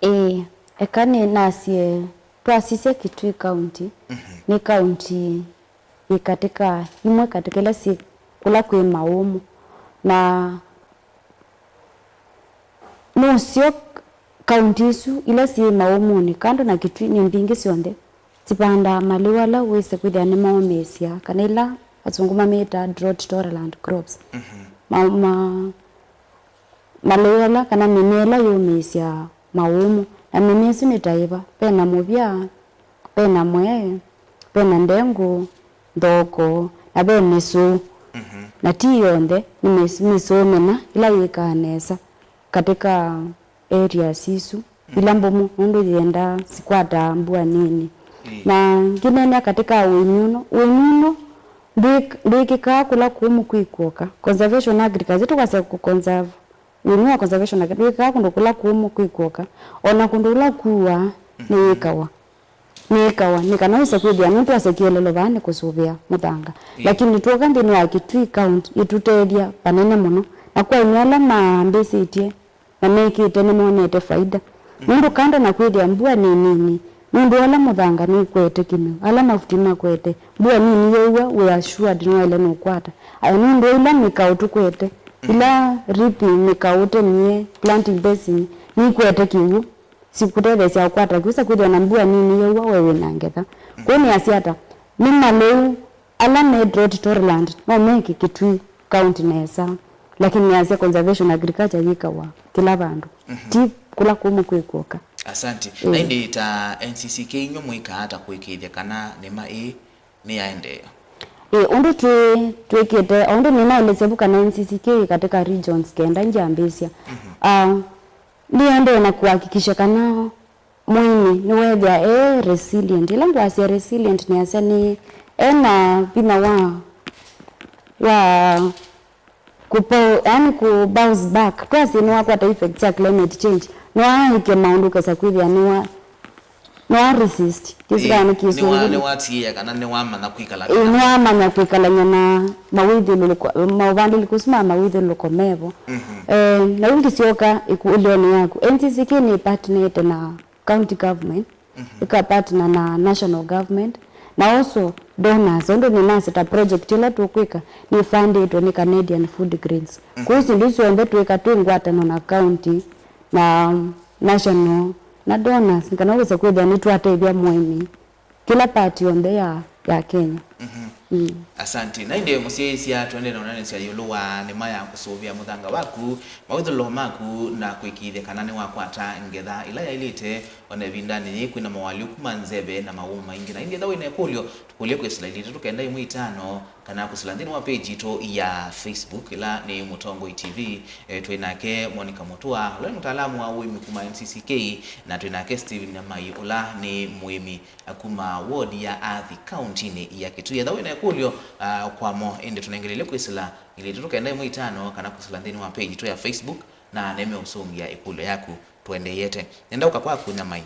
Ĩĩ, eka nĩnasye, twasisya Kitui County, mhm, nĩ county yĩ katĩ ka, imwe katĩ ka ila syĩ kũla kwĩ maũmũ. Na nũseo kaunti isu ila syĩ maũmũnĩ, kando na Kitui, nĩ mbingĩ syonthe sivandaa malĩu ala wĩse kwĩthĩa nĩmaũmĩĩsya, kana ila asũngũ mamĩtaa drought tolerant crops. Mhm. Ma, ma, malĩu ala kana mĩmea ĩla yũmĩĩsya maũmũ. Na mĩmea ĩsu nĩ ta ĩva? Ve na mũvya, ve na mwee, ve na ndengũ, nthoko, na ve mĩsũ. Mhm. Na ti yonthe, nĩ mĩs-, mĩsũ mĩna ĩla yĩkaa nesa katĩ ka areas isu, mm, ila mbũmũ, nũndũ yendaa sikwataa mbua nini. Ĩĩ. Na ngĩneenea katĩ ka ũĩmi ũno, ũĩmi ũno ndwĩk-, ndwĩkĩkaa kũla kũmũ kwĩ kw'oka. Conservation agriculture, tũkwasya kũ conserve, ũĩmi wa conservation agriculture ndwĩkĩkaa kũndũ kũla kũmũ kwĩ kw'oka. O na kũndũ ũla kuaa, mm-hmm, nĩwĩkawa. Nĩĩkawa, nĩ kana wĩse kwĩthĩa nũndũ twasya kĩeleelo vaa nĩ kũsũvĩa mũthanga. Ĩĩ. Lakini twoka nthĩnĩ wa Kitui County, ĩtũtethya vanene mũno. Na kwa aĩmi ala mambĩĩsĩtye na mekĩte nĩmonete faida. Mm. Nũndũ kando na kwĩthĩa mbua nĩ nini, nũndũ wa ũla mũthanga nũkwete kĩmeo, ala mavuti makwete, mbua nini yĩw'a, we assured nĩwaĩle nũkwata. Aya, nũndũ wa ila mĩkaũ tũkwete, mm, ila ripping mĩkaũ ũtemie, planting basin, nĩikwete kĩw'ũ. Sikũtetheesya ũkwata kĩw'ũ, wĩsa kwĩthĩa na mbua nini yĩw'a, we wĩ na ngetha. Kwoou nĩasya ata? Nĩ malĩu ala me drought tolerant no meke Kitui County nesa, lakini nĩasya conservation agriculture yĩkawa kĩla vandũ, mhm, ti kũla kũmũ kwĩ kw'oka. Asante. Ĩĩ. Na ĩndĩ ta N C C K inyw'ĩ mwĩkaa ata kũĩkĩĩthya kana nĩma ĩĩ nĩyaendeea? Ĩĩ, ũndũ twĩ-, twĩkĩte, o ũndũ nĩnaelesya vu kana N C C K ĩ katĩ ka regions kenda ngyambĩĩsya. Mhm. Ah, nĩendee na kũhakikisha kana mũĩmi nĩweethĩa e resilient. Ĩla ngwasya resilient, nĩasya nĩ ena vinya wa, wa kũpo-, yani kũ bounce back. Twasye nĩwakwata effects sya climate change, no aĩke maũndũ ũkesa kwĩthĩa nĩwa-, Nĩwa resist. Kĩsĩ kana nĩ kĩsũngũ. Nĩwatiĩe kana nĩwamanya kwĩkala. Ĩĩ, nĩwamanya kwĩkalany'a na mawĩthyũlũlũko, maũvandĩlĩko ũsu ma mawĩthyũlũlũko mevo. Eh, na yu ngĩsyoka ĩkũlĩonĩ yaku, N C C K nĩ partnerĩte na county government, ĩka partner na national government, na also donors, ũndũ nĩnasĩ ta project ĩla tũkwĩka nĩ fundĩtwe nĩ Canadian Food Grains. Kwoou syĩndũ isu syonthe twĩka twĩ ngwatanĩo na county na national na donors, nĩ kana wĩse kwĩthĩa nĩtwatethya mũĩmi kĩla part yonthe ya, ya Kenya. Mm. Asante. Na ĩndĩ mũsyaĩĩsya, tũendee na ũnanĩsya ĩũlũ wa nĩma ya kũsũvĩa mũthanga waku, mawĩthyũlũlũko maku, na kũĩkĩĩthya kana nĩwakwata ngetha ĩla yaĩlĩte. Ona ĩvindanĩ yĩĩ kwĩna mowalyo kuma nzeve na mawũmũ maingĩ. Na ĩndĩ ethĩwa wĩna ĩkũlyo, tũkũlye kwĩsĩla ilĩ itatũ kenda ĩmwe itano, kana kũsĩla nthĩnĩ wa page yitũ ya Facebook, ĩla nĩ Mũtongoi T V. Eh, twĩ nake Monica Mũtua, ũla nĩ mũtaalamu wa ũĩmi kuma N C C K, na twĩ nake Steven Nyamai, ũla nĩ mũĩmi, ah, kuma ward ya Athi, kauntinĩ ya Kitui. Ethĩwa wĩna ĩkũlyo, ah, kwamo, ĩndĩ tũnengelele kwĩsĩla ilĩ itatũ kenda ĩmwe itano, kana kũsĩla nthĩnĩ wa page yitũ ya Facebook, na nĩmeũsũngĩa ĩkũlyo yaku. Tũendeete. Nenda ũka kwaku Nyamai.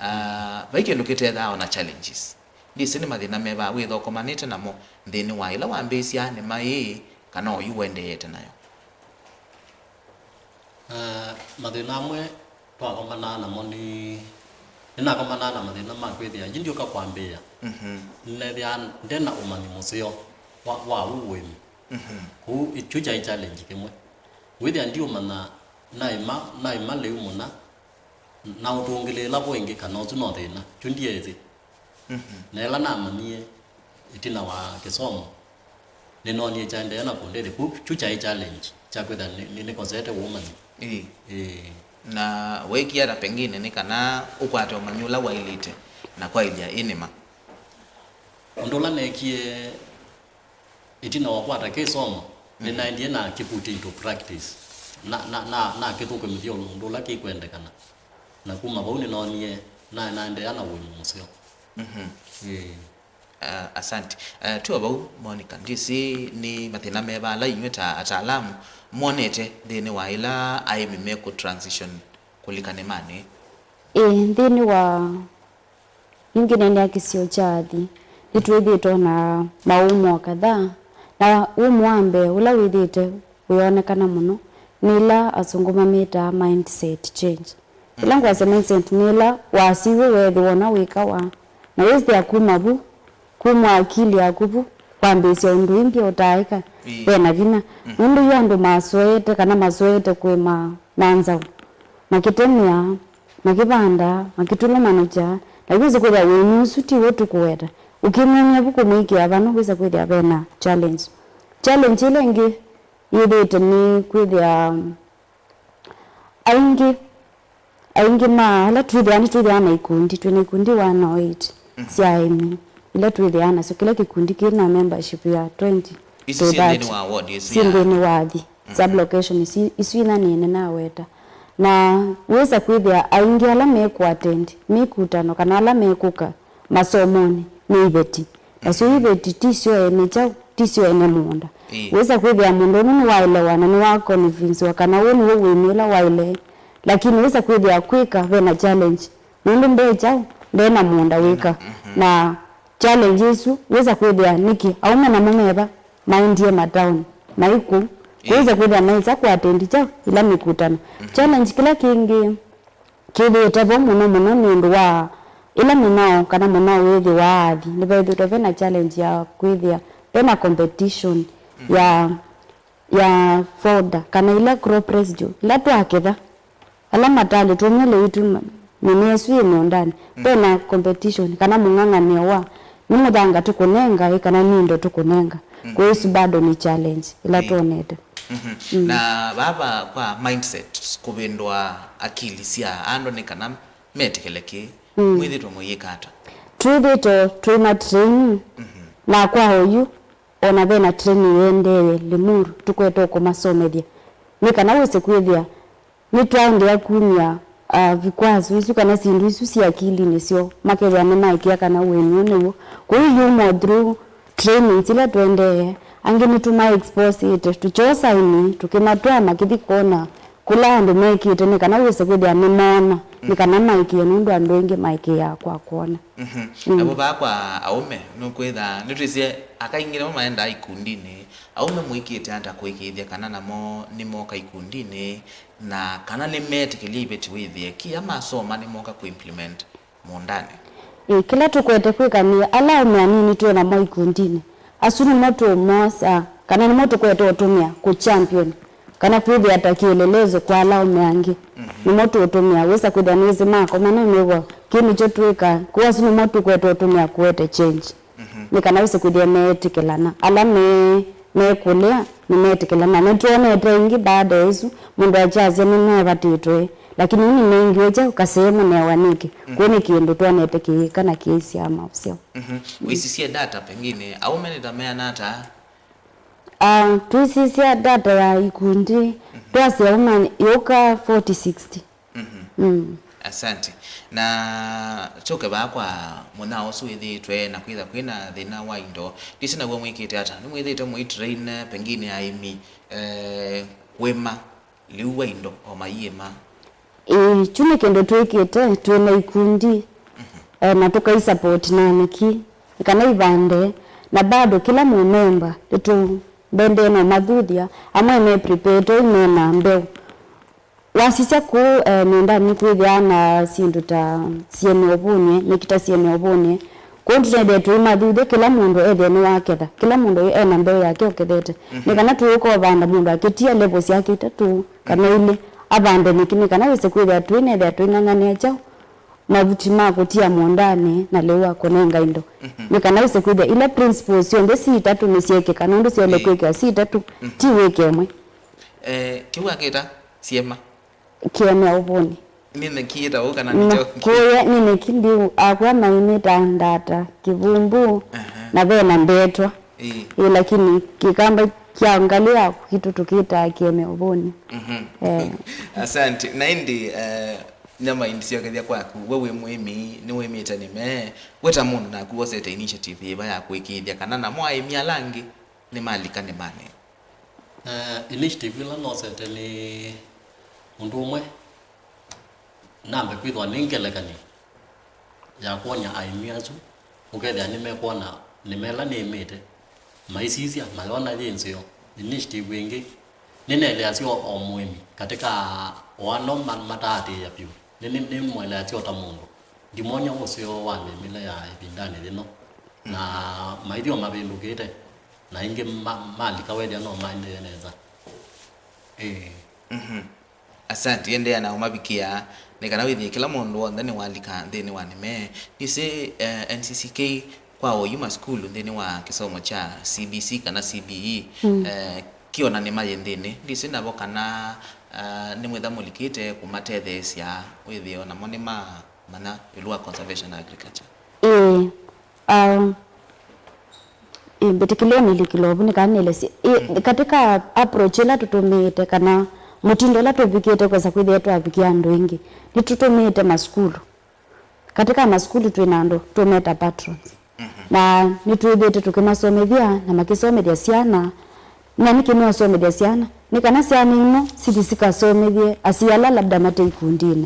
Ah, vai kĩndũ kĩtethaa ona challenges. Ndĩsĩ nĩ mathĩna meva wĩthokomanĩte namo nthĩnĩ wa ĩla wambĩĩsya nĩma ĩĩ, kana oyu ũendeete nayo? Ah, mathĩna amwe twakomanaa namo nĩ, nĩnakomanaa na mathĩna ma kwĩthĩa yu ndiũka kwambĩĩa. Nĩnethĩaa nde na ũmanyi mũseo wa, wa ũũ ũĩmi. Kũu kyu kyaĩ challenge kĩmwe. Wĩthĩa ndiũmanya naĩma, naĩma lĩu mũna, na ũtũngĩlĩĩla vo ĩngĩ kana ũsu no thĩna, kyu ndyeesĩ. Na ĩla namanyie ĩtina wa kĩsomo, nĩnoonie kyaendee na kũndethya. Kũu kyu kyaĩ challenge kya kwĩthĩa nĩ, nĩ, nĩkosete ũmanyi. Ĩĩ. Ĩĩ. Na weekie ata pengine nĩ kana ũkwate ũmanyi ũla waĩlĩte na kwaĩlya ĩ nĩma? Ũndũ ũla neekie ĩtina wa kwata kĩsomo, nĩnaendie na kĩ put into practice. Na, na, na, na kĩthũkũmĩthya ũndũ ũla kĩkwendekana. Na kuma vau nĩnoonie na naendeea na ũĩmi mũseo. Ĩĩ. Ah, asante. Eh, twĩ o vau, Monica, ndĩsĩ nĩ mathĩna meva ala inyw'ĩ ta ataalamu mwonete nthĩnĩ wa ĩla aĩmi mekũ transition kũlika nĩmanĩ? Ĩĩ, nthĩnĩ wa Ningĩ nĩnĩ ya kĩsio kya Athi, nĩtwĩthĩĩtwe na mawũmũ o kadhaa, na wũmũ wa mbee ũla wĩthĩĩte ũyonekana mũno nĩ ĩla asũngũ mamĩtaa mindset change. Ĩla ngwasya mindset nĩ ĩla wasiw'e weethĩwa ona wĩkawa, na wĩsĩthĩa kuma vu, kumw'a akili yaku vu, kwambĩĩsya ũndũ ĩngĩ ũtaaĩka ve na vinya. Nũndũ yu andũ masoete kana masoete kũĩma na nzaũ, makĩtemea, makĩvandaa, makĩtũlũmanĩkya, na yu wĩsa kwĩthĩa wĩĩnĩ ũsu ti w'o tũkũweta. Ũkĩmumya vu kũmwĩkĩa vano, wĩsa kwĩthĩa ve na challenge. Challenge ĩla ĩngĩ yĩthĩĩte nĩ kwĩthĩa, um, aingĩ, aingĩ ma ala twĩthĩaa, nĩtwĩthĩaa na ikundi, twĩ na ikundi one oh eight sya aĩmi, ila twĩthĩaa nasyo, kĩla kĩkundi kĩ na membership ya twenty to thirty. Isu syĩ nthĩnĩ wa ward ĩsu syĩ ya nthĩnĩ wa Athi. Sub-location isu, isu ina nĩnĩ naweta. Na wĩsa kwĩthĩa aingĩ ala mekũattend mĩkutano kana ala mekũka masomonĩ nĩ iveti. Nasyo iveti ti syo ene kyaũ, ti syo ene mũũnda. Wĩsa kwĩthĩa mũndũ ũmwe nĩwaelewa na nĩwaconvincewa kana ũũ nĩw'o wĩĩnĩ ũla waĩle. Lakini wĩsa kwĩthĩa kwĩka ve na challenge. Nũndũ nde kyaũ, nde na mũũnda wĩka. Na challenge ĩsu, wĩsa kwĩthĩa nĩkĩ, aũme namo meva, maendie mataoni, mai kũu. Kũu wĩsa kwĩthĩa maisa kũattend kyaũ, ila mĩkutano. Challenge kĩla kĩngĩ kĩthĩĩte vo mũno mũno nĩ ũndũ wa ĩla mĩnao kana mũnao wĩthĩwa Athi, nĩvethĩĩtwe ve na challenge ya kwĩthĩa ve na competition ya ya fodder, kana ila crop residue, ila twaketha, ala matalĩ tũmie lĩu tu ma-, mĩmea ĩsu yĩ mĩũndanĩ, ve na competition, kana mũng'ang'anĩo wa, nĩ mũthanga tũkũnenga, ĩ, kana nĩ indo tũkũnenga. Kwoou ĩsu bado nĩ challenge ĩla twonete. Na vava kwa mindset, kũvĩndũa akili sya andũ nĩ kana metĩkĩle kĩĩ, mwĩthĩtwe mũyĩka ata? Twĩthĩtwe twĩ na training, na kwa oyu, ona ve na training ĩendee Limuru, tũkwete o kũmasomethya. Nĩ kana wĩse kwĩthĩa nĩtwaendeea kumya, ah, vikwazo isu kana syĩndũ isu syĩ akilinĩ syoo, makethĩa nĩmaĩkĩĩa kana ũĩmi ũũ nĩw'o. Kwoou yu more through trainings ila tũendee, angĩ nĩtũma exposĩte, tũkyosa aĩmi, tũkĩmatwaa makĩthi kwona kũla andũ mekĩte, nĩ kana wĩse kwĩthĩa nĩmoona nĩ kana maĩkĩĩe nũndũ andũ aingĩ maĩkĩĩaa kwa kwona. Mhm. Mm. Navo vaa kwa aũme, nũkwĩtha nĩtwĩsĩ aka aingĩ namo maendaa ikundinĩ. Aũme mũĩkĩte ata kũĩkĩĩthya kana namo nĩmoka ikundinĩ, na kana nĩmeetĩkĩlya iveti wĩthĩe kĩla masoma nĩmoka kũimplement mũũndanĩ? Ĩĩ, kĩla tũkwete kwĩka nĩ ala aũme anini twĩ namo ikundinĩ, asu nĩmo tũũmosa, kana nĩmo tũkwete ũtũmĩa kũ champion, kana kwĩthĩa ta kĩelelezo kwa ala aũme angĩ. Mhm. Nĩmo tũũtũmĩa, wĩsa kwĩthĩa nĩwĩsĩ makomana, nĩw'o kĩu nĩkyo twĩka, kwoou asu nĩmo tũkwete ũtũmĩa kũete change. Mhm. Nĩ kana wĩse kwĩthĩa meetĩkĩlana. Ala me, mekũlea nĩmeetĩkĩlana. Nĩtwonete ĩngĩ baada ya ĩsu, mũndũ akyasya nĩmeevatĩtwe, lakini yu nĩnengiwe kyaũ kasehemu neewa nĩkĩ? Mhm. Kũu nĩ kĩndũ twonete kĩyĩka na kĩisyaa maũseo. Mhm. Wĩsisye data pengine, aũme nĩ ta meana ata? Ah, twĩsisya data ya ikundi, mhm, twasya aũme yũka forty sixty. Mhm. Mm. Asante. Na tũke vaa kwa mũnyaa ũsu wĩthĩĩtwe na kwĩtha kwĩna thĩna wa indo. Ndĩsĩ naw'o mwĩkĩte ata? Nĩmwĩthĩĩtwe mũitrain pengine aĩmi, eh, kũĩma lĩu wa indo o maiĩma? Ĩĩ, kyu nĩ kĩndũ twĩkĩte, twĩ na ikundi, mhm, eh, na tũkaisupport na nĩkĩ, nĩ kana ivande, na bado kĩla mũmemba nĩtũmbendee na ũmathuthya, amwe me prepared, me na mbeũ. Wasisya kũu, eh, mĩũndanĩ nĩkwĩthĩaa na syĩndũ ta syene ũvũnĩ, nĩkĩ ta syene ũvũnĩ. Kũu tũtethee tũimathuthya, kĩla mũndũ ethĩe nĩwaketha, kĩla mũndũ ena mbeũ yake ũkethete. Mhm. Nĩ kana tũyũka ũvanda mũndũ akĩtia level syake itatũ kana ilĩ, avande nĩkĩ, nĩ kana wĩse kwĩthĩa tũinethĩa tũing'ang'anĩa kyaũ, mavuti ma kũtia mũũndanĩ na lĩu wa kũnenga indo. Mhm. Nĩ kana wĩse kwĩthĩa ila principles syonthe si itatũ nĩsyekĩka, nũndũ syaĩle, ĩĩ, kwĩkĩwa si itatũ, mhm, ti wĩke ĩmwe. Eh, kĩu akĩta syema. Kĩemea ũvũnĩ. Nĩ nĩkĩ yĩtawa ũu kana nĩ kyo? Kũya nĩ nĩkĩ ndiu akwa maimĩta ndata kĩvumbu. Aha. Na ve na ndetwa. Ĩĩ. Ĩĩ, lakini kĩkamba kya ngalĩ ya kwitũ tũkĩtaa kĩemea ũvũnĩ. Mhm. Eh. Asante. Na ĩndĩ, eh, nyama indi syokethya kwaku, we wĩ mũĩmi, nĩwĩmĩte nĩme, we ta mũndũ naku wosete initiative yĩva ya kũĩkĩĩthya kana namo aĩmi ala angĩ nĩmalika nĩmanĩ? Eh, initiative ĩla nosete nĩ ũndũ ũmwe, nambe kwĩthĩwa nĩ ngelekany'o ya kwony'a aĩmi asu, ũkethĩa nĩmekwona nĩma ĩla nĩĩmĩte, maisisya, mayona yĩ nzeo. Initiative ĩngĩ, nĩneleasya o mũĩmi katĩ ka o ala ma-, mataatĩĩa vyũ, nĩ-, nĩ-, nĩmweleasya o ta mũndũ. Ndimwony'a ũseo wa mĩmĩle ya ĩvindanĩ yĩno, na maithyĩ o mavĩndũkĩte, na ĩngĩ ma-, malika wethĩa no maendee nesa. Ĩĩ. Mhm. Asante, endeea na ũmavikĩa, nĩ kana wĩthĩe kĩla mũndũ w'onthe nĩwalika nthĩnĩ wa nĩme. Nĩsĩ, eh, N C C K kwa oyu masukulu nthĩnĩ wa kĩsomo kya C B C kana C B E, mm, eh, kĩona nĩma yĩ nthĩnĩ. Ndĩsĩ navo kana, eh, nĩmwĩtha mũlikĩte kũmatetheesya wĩthĩe o namo nĩma manya ĩũlũ wa conservation agriculture? Ĩĩ. Um, ĩĩ, mbĩtĩkĩlya nĩlikĩle ũvu nĩ kana nĩelesye. Ĩĩ, mm, katika approach ĩla tũtũmĩĩte kana mũtindo ũla tũvikĩte kwesa kwĩthĩa twavikĩa andũ aingĩ, nĩtũtũmĩĩte masukulu. Katika masukulu twĩ na andũ tũmeta patrons. Mhm. Na nĩtwĩthĩĩte tũkĩmasomethya na makĩsomethya syana. Na nĩkĩ nĩwasomethya syana? Nĩ kana syana ino sithi sikasomethye asyai ala labda mate ikundinĩ.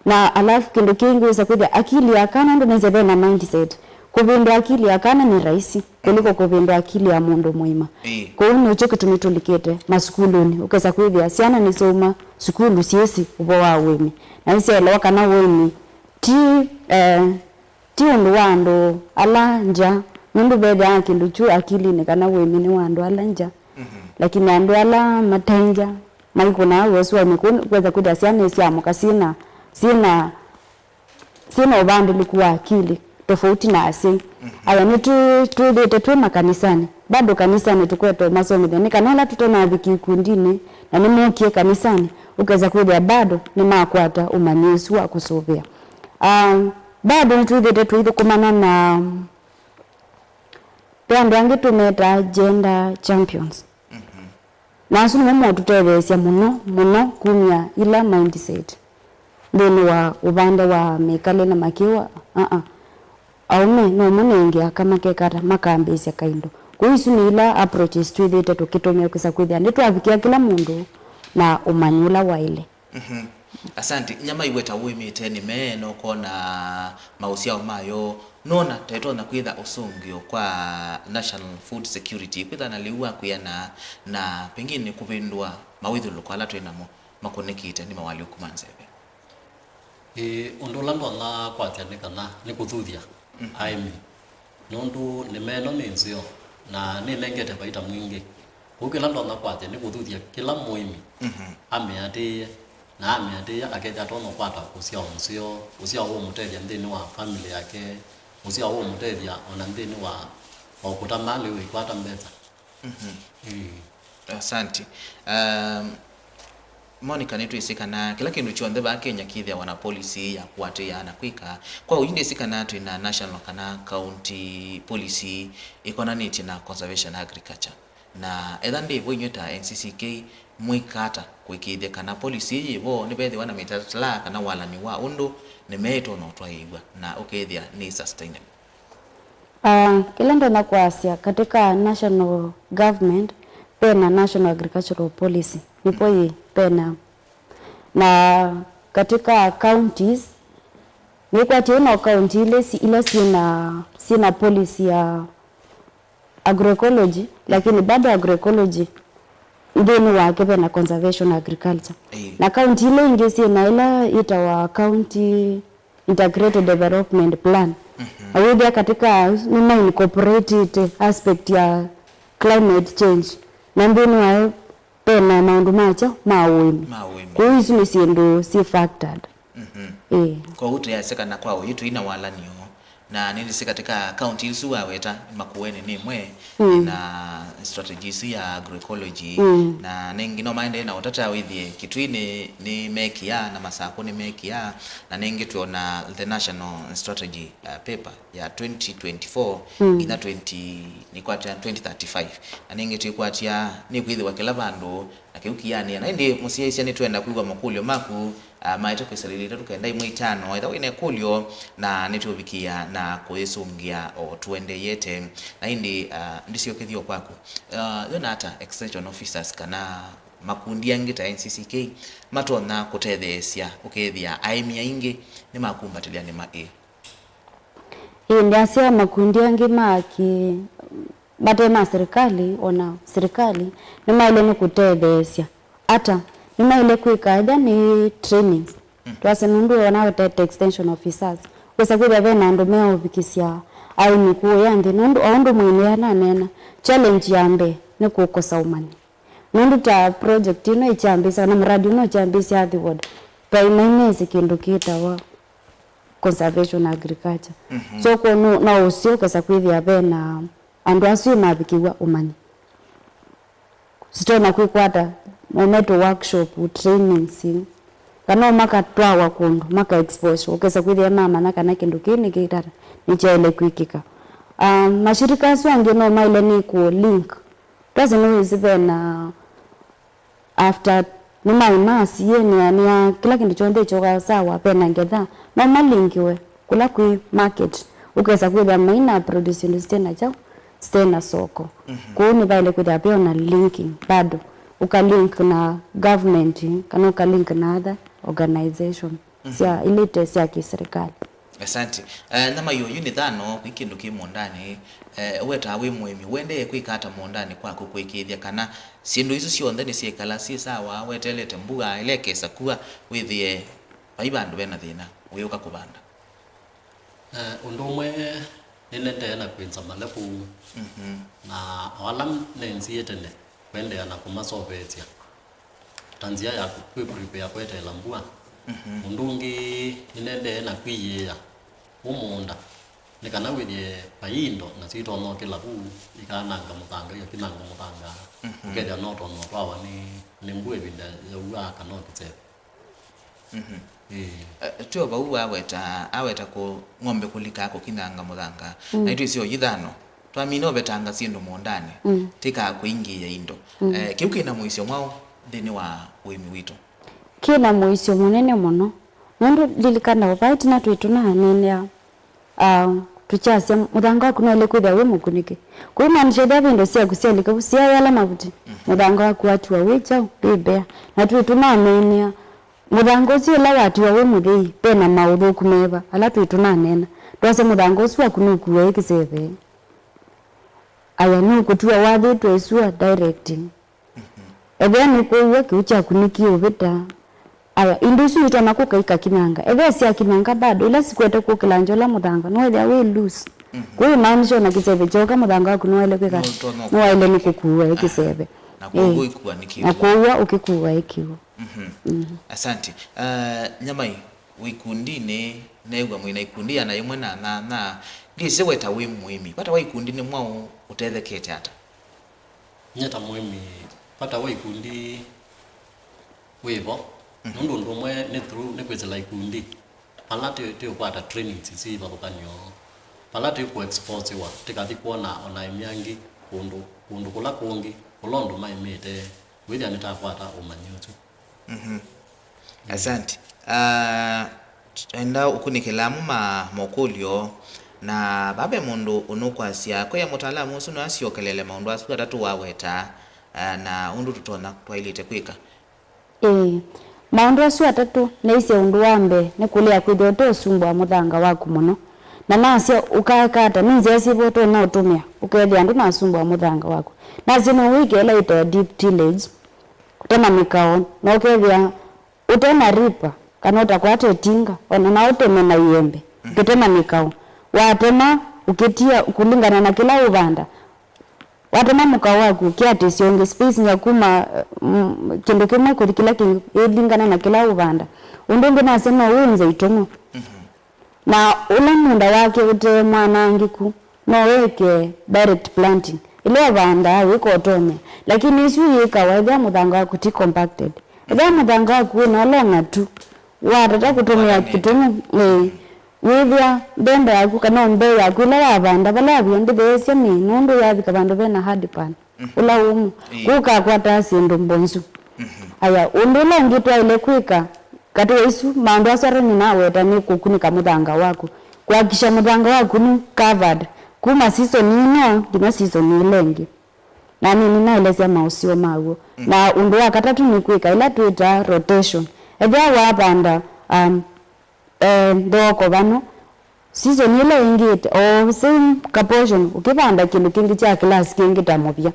Na alafu kĩndũ kĩngĩ wĩsa kwĩthĩa akili ya kana, andũ nĩsĩ ve na mindset. Kũvĩndũa akili ya kana nĩ rahisi kũliko kũvĩndũa akili ya mũndũ mũima. Ĩĩ. Kwoou nĩkyo kĩtumi tũlikĩte masukulunĩ. Ũkesa kwĩthĩa syana nĩsyauma sukulu syĩsĩ ũvoo wa ũĩmi. Na nĩsyaelewa kana ũĩmi ti, eh, ti ũndũ wa andũ ala ngya, nũndũ vethĩawa kĩndũ kyu akilinĩ kana ũĩmi nĩ wa andũ ala ngya. Mhm. Lakini andũ ala mate ngya maikũnaa wĩasu wa ũĩmi, kwoou kwesa kwĩthĩa syana nĩsyamũka syĩna, syĩna, syĩna ũvandĩlĩku wa akili tofauti na asyai. Mhm. Aya, nĩtwĩthĩĩte twĩ makanisanĩ, bado kanisanĩ tũkwete ũmasomethya, nĩ kana ala tũtanavika ikundinĩ na nĩmokie kanisanĩ, ũkesa kwĩthĩa bado nĩmakwata ũmanyi ũsu wa kũsũvĩa. Ah, bado nĩtwĩthĩĩte tũithũkũmana na, ve andũ angĩ tũmetaa gender champions. Mhm. Na asu nĩmo motũtetheesya mũno mũno kumya ila mindset nthĩnĩ wa ũvande wa mĩkalĩle makĩwa, aa, aũme no mo nenge aka makekata makambĩĩsya kaindo. Kwoou isu nĩ ila approaches twĩthĩĩte tũkĩtũmĩa kwĩsa kwĩthĩa nĩtwavikĩa kĩla mũndũ na ũmanyi ũla waĩle. Mhm. Asante. Nyama iweta wĩmĩte nĩ mee, na ũkona maũsyao mayo, nona ta ĩtonya kwĩtha ũsũngĩo kwa national food security, kwĩtha na lĩu wa kwĩana, na pengine kũvĩndũa mawĩthũlũko ala twĩ namo makũnĩkĩte nĩ mawalyũku ma nzeve. Ĩĩ, ũndũ ũla ndonya kwasya nĩ kana nĩ kũthuthya aĩmi, nũndũ nĩma ĩno nĩ nzeo na nĩnengete vaita mwingĩ. Kwoou kĩla ndonya kwasya nĩ kũthuthya kĩla mũĩmi amĩatĩĩe, na amĩatĩĩa akethĩa atonya ũkwata ũsyao mũseo, ũsyao ũũmũtethya nthĩnĩ wa famĩlĩ yake, ũsyao ũũmũtethya ona nthĩnĩ wa o kũtama lĩu ĩkwata mbesa. Mhm. Ĩĩ. Asante. Um, Monica, nĩtwĩsĩ kana kĩla kĩndũ kyonthe vaa Kenya kĩthĩawa na policy ya kũatĩĩa na kwĩka. Kwa ũu, ndĩsĩ kana twĩ na national kana county policy ĩkonanĩtye na conservation agriculture. Na etha ndĩ vo, inyw'ĩ ta N C C K mwĩka ata kũĩkĩĩthya kana policy ĩĩ yĩ vo, nĩvethĩwa na mĩtalatala kana walani wa ũndũ nĩmeĩtwe na ũtwaĩĩw'a na ũkethĩa nĩ sustainable? Ah, kĩla ndonya kwasya, katika national government, pena National Agricultural Policy, nĩpo yĩ pena. Na katika counties, nĩkwatĩ no county ile si-, ila syĩna, syĩna policy ya agroecology, lakini bado agroecology nthĩnĩ wake vena conservation agriculture. Ĩĩ. Na county ile ingĩ syĩna ila yĩtawa county integrated development plan. Mhm. Na wĩthĩa katika nĩma incorporated aspect ya climate change. Na nthĩnĩ wayo pena maũndũ makyo ma ũĩmi. Ma ũĩmi. Kwoou isu nĩ syĩndũ syĩ factored. Mhm. Ĩĩ. Kwoou twĩasya kana kwa ũyu tũi na walanio, na nĩndĩsĩ katika kaunti isu waweta, Makueni nĩ ĩmwe, mm, na strategy isu ya agroecology, mm, na nĩngĩ no maendee na ũtata wĩthĩe Kitui nĩ, nĩ mekĩa, na Masakũ nĩ mekĩa, na nĩngĩ twĩona the national strategy, uh, paper ya twenty twenty-four, mm, nginya twenty, nĩkwatya twenty thirty-five. Na nĩngĩ twĩkwatya nĩkwĩthĩwa kĩla vandũ na kĩu kĩanĩa. Na ĩndĩ mũsyaĩĩsya, nĩtwenda kwĩw'a makũlyo maku, ah, maete kwĩsalĩlya itatũ kenda ĩmwe itano. Ethĩwa wĩ na ĩkũlyo, na nĩtũũvikĩa na kũyĩsũngĩa o tũendeeyete. Na ĩndĩ, ah, ndĩsyokethya o kwaku. Ah, wĩona ata extension officers kana makundi angĩ ta N C C K matonya kũtetheesya ũkethĩa aĩmi aingĩ nĩmakumbatĩlya nĩma ĩ? Ĩĩ, ndyasya makundi angĩ ma kĩ-, mate ma sirikali, ona sirikali, nĩmaĩle nĩ kũtetheesya. Ata? Nĩmaĩle kwĩka ethĩa nĩ trainings. Mm. Twasya nũndũ ona ũtete extension officers, wĩsa kwĩthĩa ve na andũ meũvikĩsya aĩmi kũũya nthĩ. Nũndũ o ũndũ mwene ananeena, challenge ya mbee nĩ kũkosa ũmanyi. Nũndũ ta project ĩno ĩkyambĩĩsya, kana mũradi ũno ũkyambĩĩsya Athi Ward, vaĩ maineesĩ kĩndũ kĩtawa conservation agriculture. Mhm. So, kwoou no, no ũseo ũkesa kwĩthĩa ve na andũ asu mavikĩw'a ũmanyi. Sitonya kwĩkwata, no metwe workshop, trainings, kana o makatwawa kũndũ, maka exposure, ũkesa kwĩthĩa mamanya kana kĩndũ kĩĩ nĩ kĩtata, nĩkyaĩle kwĩkĩka. Um, mashirika asu angĩ no maĩle nĩ kũ link. Twasĩ nĩwĩsĩ ve na after nĩmaĩ masiĩnĩanĩa kĩla kĩndũ kyonthe kyoka sawa, ve na ngetha, no malinkiwe kũla kwĩ market, ũkesa kwĩthĩa maina produce syĩndũ site na kyaũ, site na soko. Mhm. Kwoou nĩvaĩle kwĩthĩa ve ona linking bado, ũkalink na government kana ũkalink na other organization, mhm, sya ilite sya kĩsirikali. Asante. Eh, Nyama yoyu nĩ thano kwĩ kĩndũ kĩ mũũndanĩ. Eh, wetaa wĩ mũĩmi, ũendee kwĩka ata mũũndanĩ kwaku kũĩkĩĩthya kana syĩndũ isu syonthe nĩsyĩkala syĩ sawa, weteelete mbua ĩla ĩkesa kua wĩthĩe vai vandũ vena thĩna, wĩũka kũvanda? Eh, ũndũ ũmwe nĩnendee na kwĩnza malevu, mhm, na o ala nenzĩe tene, kũendeea na kũmasoveesya ta nzĩa ya kwĩ prepare kweteela mbua. Mhm. Ũndũ ũngĩ, nĩnendee na kwĩyĩĩa ũmũũnda nĩ kana wĩthĩe vai indo nasyo itonya ũkĩla vu, ikananga mũthanga, ikakinanga mũthanga, mhm, ũkethĩa no ũtonya ũtwawa nĩ, nĩ mbua ĩvinda ya ua kana o kĩseve. Mhm. Ĩĩ. Eh, twĩ o vau aweta, aweta kũ ng'ombe kũlika kũkinyanga mũthanga. Mm. Na itwĩsĩ o yithano, twamina ũvetanga syĩndũ mũũndanĩ, mm, tĩkaa kũingĩĩa indo. Mm. Eh, kĩu kĩna mũisyo mwaũ nthĩnĩ wa ũĩmi witũ? Kĩna mũisyo mũnene mũno. Nũndũ lilikana o vai tene twĩ tũnaneenea, ah, tũkyasya mũthanga waku nwaĩle kwĩthĩa wĩ mũkunĩke. Kũimaanisha ethĩwa ve indo syaku syalika vu, syayala mavuti, mhm, mũthanga waku watiwa wĩ kyaũ, wĩ mbea. Na twĩ tũnaneenea Mũthanga ũsu ĩla watiwa wĩ mũthei, ve na maũthũku meva ala twĩ tũnaneena? Twasya mũthanga ũsu waku nũkuae kĩseve. Aya, nũkũtiwa wathĩtwe ĩsua directing. Ethĩa nĩkũua kĩu kyaku nĩkĩũvĩta. Aya, indo isu itonya kũka ikakinyanga. Ethĩa syakinyanga bado, ila sikwete kũkĩlangya ũla mũthanga, nĩwethĩa wĩ loose. Kũu imaanisha ona kĩseve kyoka mũthanga waku nĩwaĩle kwĩka, nĩwaĩle nĩ kũkuua ĩ kĩseve. Na kwoou ĩkua nĩ kĩw'ũ. Na kwoou ũkĩkuua ĩ kĩw'ũ. Mhm. Asante. Uh, Nyamai, wĩ ikundinĩ, neew'a mwĩ na ikundi yana ĩmwe na nyanya. Ndĩsĩ we ta wĩ mũĩmi, vata wa ikundi nĩ mwaũ, ũtethekete ata? Nye ta mũĩmi, vata wa ikundi wĩ vo. Nũndũ ũndũ ũmwe nĩ through, nĩ kwĩsĩla ikundi. Vala twĩ, twĩũkwata trainings isu ivathũkany'o, vala twĩkũ expose-wa, tĩkathi kwona ona aĩmi angĩ kũndũ, kũndũ kũla kũngĩ, kũla ũndũ maĩmĩte, wĩthĩa nĩtakwata ũmanyi ũsu. Mhm. Asante. Ah, enda ũkunĩkĩla amwe ma mokũlyo, na vaa ve mũndũ ũnũkwasya, kwĩa mũtaalamu ũsu no asyokelele maũndũ asu atatũ waweta, ah, na ũndũ tũtonya twaĩlĩte kwĩka. Ĩĩ. Maũndũ asu atatũ, naisye ũndũ wa mbee nĩ kũlea kwĩthĩa ũteũsumbũa mũthanga waku mũno. Na nasya ũkaeka ata, nĩ nzĩa syĩva ũtonya ũtũmĩa ũkethĩa ndũnasumbũa mũthanga waku? Nasya no wĩke ĩla yĩtawa deep tillage, kũtema mĩkao, na ũkethĩa ũte na ripper, kana ũtakwata ĩtinga, ona no ũteme na iembe, ũkĩtema mĩkao. Watema, ũkĩtia kũlingana na kĩla ũvanda. Watema mũkao waku, ũkĩatĩsya ũngĩ, spacing ya kuma, mm, kĩndũ kĩmwe kũthi kĩla kĩngĩ ĩlingana na kĩla ũvanda. Ũndũ ũngĩ nasya no ũũnze itũng'ũ. Na ũla mũũnda wake ũte mwanangĩku, no wĩke direct planting. Ĩla ũvandaa wĩka ũtomea. Lakini ĩsu yĩkawa ethĩwa mũthanga waku ti compacted. Ethĩwa mũthanga waku wĩna ũla ũng'atu, watata kũtũmĩa kĩtũng'ũ, ĩĩ, wĩthĩa mbemba yaku kana mbeu yaku ĩla wavanda vala yavia ndĩtheesya mĩĩ, nũndũ yavika vandũ vena hard pan, ũla ũmũ, kũu kakwataa syĩndũ mbonzu. Aya, ũndũ ũla ũngĩ twaĩle kwĩka katĩ wa isu, maũndũ asu atũ nĩnaweta nĩ kũkunĩka mũthanga waku, kũhakikisha mũthanga waku nĩ covered kuma season ĩno nginya season ĩla ĩngĩ. Na nĩ nĩnaelesya maũseo maw'o. Na ũndũ wa katatũ nĩ kwĩka ĩla twĩtaa rotation. Ethĩwa wavanda, um, eh, nthoko vano, season ĩla ĩngĩ, o same ka portion, ũkĩvanda kĩndũ kĩngĩ kya class kĩngĩ ta mũvya.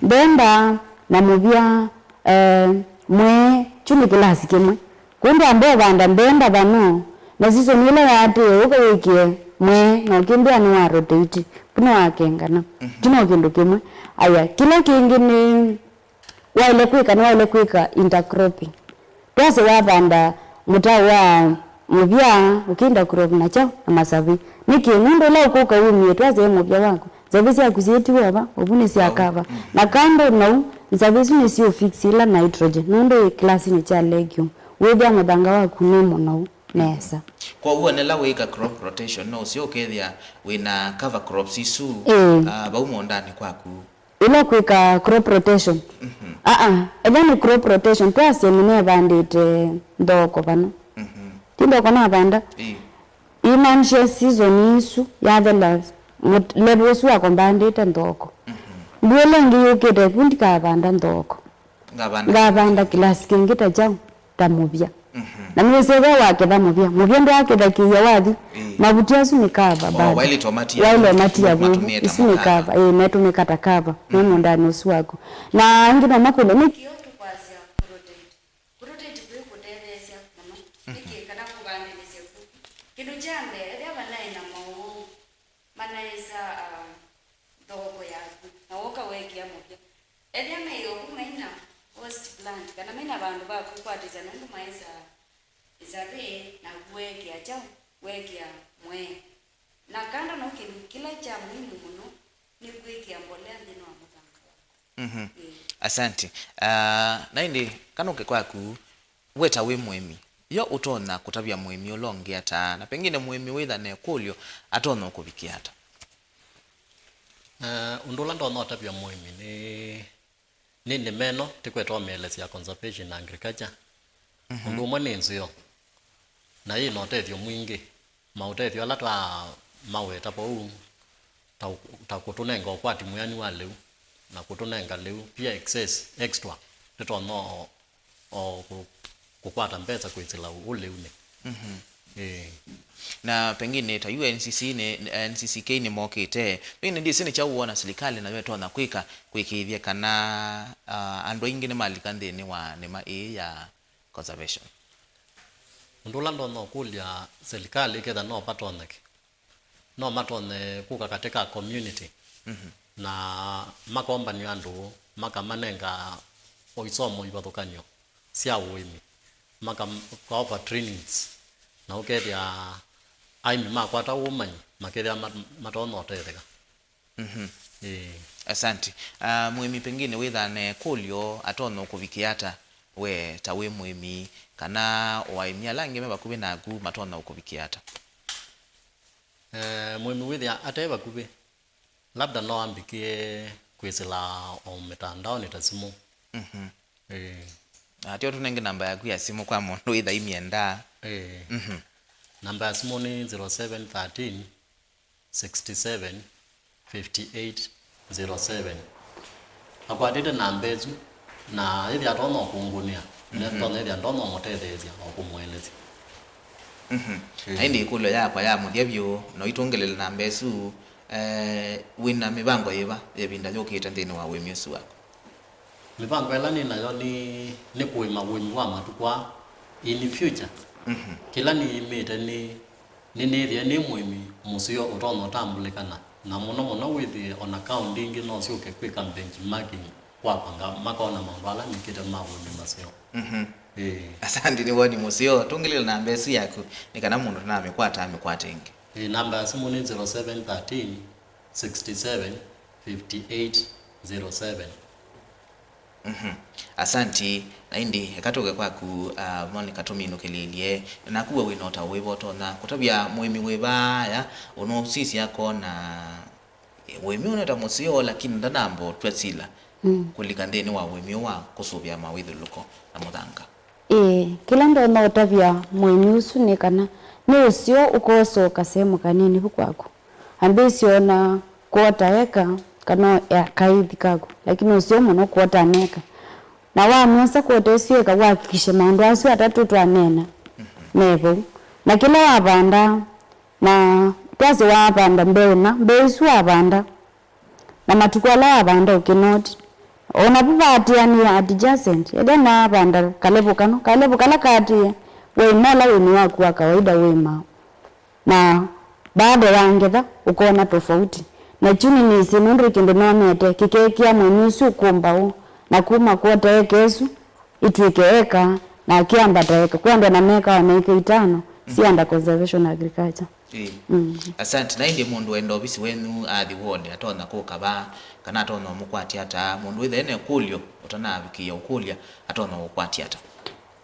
Mbemba na mũvya, eh, mwee, kyu nĩ class kĩmwe. Kwoou ndwamba ũvanda mbemba vano, na season ĩla yaatĩĩe ũka wĩkĩe mwee, na ũkĩmbĩa nĩwa rotate, kũ nĩwakengana. Kyu no kĩndũ kĩmwe. Aya, kĩla kĩngĩ nĩ waĩle kwĩka, nĩwaĩle kwĩka intercropping. Twasye wavanda mũtao wa mũvya, ũkĩintercrop na kyaũ? Na masavĩ. Nĩkĩ? Nũndũ ũla ũkũka wumie, twasye e mũvya waku, nzavĩ syaku syĩtiwe ava, ũvu nĩ sya kava. Na kando na ũu, nzavĩ isu nĩsyũfix ila nitrogen, nũndũ wĩ kĩlasinĩ kya legume, wĩthĩa mũthanga waku nĩ mũnou nesa. Kwoou ona ĩla wĩĩka crop rotation, no ũseo ũkethĩa wĩ na cover crops isu, ah, vau mũũndanĩ kwaku. Ĩla kwĩka crop rotation. Aa, ethĩwa nĩ crop rotation, twasye mũndũ evandĩte nthoko vano. Ti nthoko navanda? Ĩĩ. Imaanisha season isu yathela, mut-, level ũsu wakwa mbandĩte nthoko. Mbua ĩla ĩngĩ yũkĩte vu ndikavanda nthoko. Ngavanda kĩlasi kĩngĩ ta kyaũ? Ta mũvya. Na nĩwĩsĩ ethĩwa waketha mũvya, mũvya ndwakethakĩĩa wathi, mavuti asu nĩ kava bado. Waĩle ũmatia vu, isu nĩ kava, ĩĩ, metũmĩka ta kava me mũũndanĩ ũsu waku. Na angĩ no makũlye, nĩkĩ tũkwasya kũrotate? Kũrotate kwĩ kũtetheesya mũno. Nĩkĩ? Kana kũvandĩlĩsya vu. Kĩndũ kya mbee, ethĩwa vanaĩ na maũũ manaĩsa, ah, nthoko yaku, na woka weekĩa mũvya. Ethĩa meĩ ovu maina host plant, kana maina vandũ va kwĩkwatĩsya nũndũ maĩsa ĩsavĩ, naku weekĩa kyaũ? Weekĩa mwee. Na kando na ũu, kĩndũ kĩla kya muhimu mũno nĩ kwĩkĩa mbolea nthĩnĩ wa mũthanga waku. Ĩĩ. Asante. Ah, na ĩndĩ, kana ũke kwaku, we ta wĩ mũĩmi, yo ũtonya kũtavya mũĩmi ũla ũngĩ ata, na pengine mũĩmi wĩtha na ĩkũlyo atonya ũkũvikĩa ata? Eh, ũndũ ũla ndonya ũtavya mũĩmi nĩ, nĩ nĩma ĩno tĩkwetwa mĩelesyo ya conservation na agriculture. Ũndũ ũmwe nĩ nzeo, na yĩ na ũtethyo mwingĩ. Maũtethyo ala twa maweta vau, ta, ta kũtũnenga ũkwati mwĩanu wa lĩu, na kũtũnenga lĩu pia excess, extra, tũtonya o, o kũ-, kũkwata mbesa kwĩsĩla ũ-, ũlĩunĩ. Mhm. Ĩĩ. Na pengine ta yu N C C nĩ, N C C K nĩmokĩte, pengine ndĩsĩ nĩ kyaũ wona silikalĩ nayo ĩtonya kwĩka kwĩkĩĩthya kana, ah, andũ aingĩ nĩmalika nthĩnĩ wa nĩma ĩĩ ya conservation? Ũndũ ũla ndonya ũkũlya silikalĩ, ketha no vatonyeke, no matonye kũka katĩ ka community, mhm, na makombanĩa andũ, makamanenga o isomo ivathũkany'o sya ũĩmi, maka-, makaofa trainings, na ũkethĩa aĩmi makwata ũmanyi, makethĩa mat-, matonya ũtetheka. Mhm. Ĩĩ. Asante. Ah, mũĩmi pengine wĩthaa na ĩkũlyo atonya ũkũvikĩa ata we ta wĩ mũĩmi, kana o aĩmi ala angĩ me vakuvĩ naku matonya ũkũvikĩa ata? Eh, mũĩmi wĩthĩa ate vakuvĩ, labda no ambĩkĩe kwĩsĩla o mĩtandaonĩ ta simũ. Mhm. Ĩĩ. Ateo tũnenge namba yaku ya simũ kwa mũndũ wĩtha imyenda. Ĩĩ. Mhm. Namba ya simũ nĩ zero seven thirteen, sixty seven, fifty eight, zero seven. Akwatĩte namba ĩsu, na ĩthĩa atonya kũngũnĩa, mhm, nĩtonya ĩthĩa ndonya ũmũtetheesya o kũmũelesya. Mhm. Ĩĩ. Na ĩndĩ ĩkũlyo yakwa ya mũthya vyũ, no itũngĩlĩle namba ĩsu, eh, wĩna mĩvango yĩva ya ĩvinda yũkĩte nthĩnĩ wa ũĩmi ũsu waku? Mĩvango ĩla nĩ nayo nĩ, nĩ kũĩma ũĩmi wa matukũ aa in future. Mhm. Kĩla nĩĩmĩte nĩ, nĩnĩthĩe nĩ mũĩmi mũseo ũtonya ũtambũlĩkana, na mũno mũno wĩthĩe ona kaũndĩ ingĩ no syũke kwĩka benchmarking kwakwa, nga-, makona maũndũ ala nĩkĩte ma ũĩmi maseo. Mhm. Ĩĩ. Asante, nĩ woni mũseo. Tũngĩlĩle namba ĩsu yaku nĩ kana mũndũ tanamĩkwata amĩkwate ĩngĩ. Ĩĩ, namba ya simũ nĩ zero seven thirteen, sixty seven, fifty eight, zero seven. Mhm. Asanti. Na ĩndĩ, eka tũke kwaku, ah, Monica, tũminũkĩlĩlye. Naku we wĩna ũtao wĩva ũtonya kũtavya mũĩmi wĩ vaaya ũnũsisya akona, eh, ũĩmi ũneta mũseo, lakini ndanamba ũtw'a sila, mm, kũlika nthĩnĩ wa ũĩmi ũũ wa kũsũvĩa mawĩthyũlũlũko na mũthanga? Ĩĩ, kĩla ndonya ũtavya mũĩmi ũsu nĩ kana nĩ ũseo ũkoosa o kasehemu kanini vu kwaku. Ambĩĩsya ona kwota eka kana o eka kaithi kaku, lakini ũseo mũno kwota aneka. Na wamyosa kwota ĩsu eka, wahakikishe maũndũ asu atatũ twaneena me vau. Na kĩla wavanda, na twasye wavanda mbeũ na, mbeũ ĩsu wavanda, na matukũ ala wavanda ũkĩnoti. O navu vaatĩanĩe adjacent, ethĩwa nĩwavanda kalevu kana, kalevu kala kaatĩĩe, waĩma ũla ũĩmi waku wa kawaida wĩmaa. Na baada ya ngetha, ũkoona tofauti. Na kyu nĩnĩsĩ nũndũ nĩ kĩndũ nonete kĩkeekĩa mũĩmi ũsu ũkũmbaũ, na kuma kwota eka ĩsu, itw'ĩke eka, na akĩambata eka, kwĩ andũ ona mekawa na eka itano, mm, sya under conservation agriculture. Ĩĩ. Mm. Asante. Na ĩndĩ mũndũ wenda ovisi wenyu athi ward, atonya kũka va, kana atonya ũmũkwatya ata? Mũndũ wĩthĩa ena ĩkũlyo, ũtanavikĩĩa ũkũlya, atonya ũkwatya ata?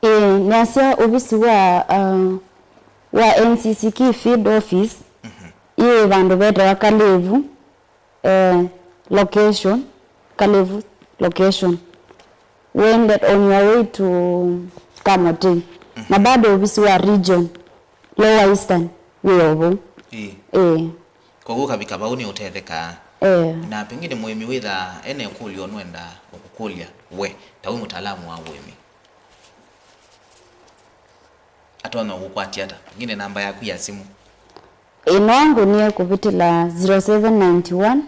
Ĩĩ, nĩasya ovisi wa, uh, wa N C C K field office, mhm, yĩ vandũ vetawa Kalevu, eh, location, Kalevu location. Wended on your way to Kamotei. Mhm. Na bado ovisi wa region, Lower Eastern, wĩ o vau. Ĩĩ. Ĩĩ. Koguo ũkavika vau nĩ ũtethekaa. Eh. Na pengine mũĩmi wĩthaa ena ĩkũlyo nũenda ũkũkũlya we, ta wĩ mũtaalamu wa ũĩmi, atonya ũkũkwatya ata? Pengine namba yaku ya simũ. Ĩno angũnie kũvĩtĩla zero seven nine one,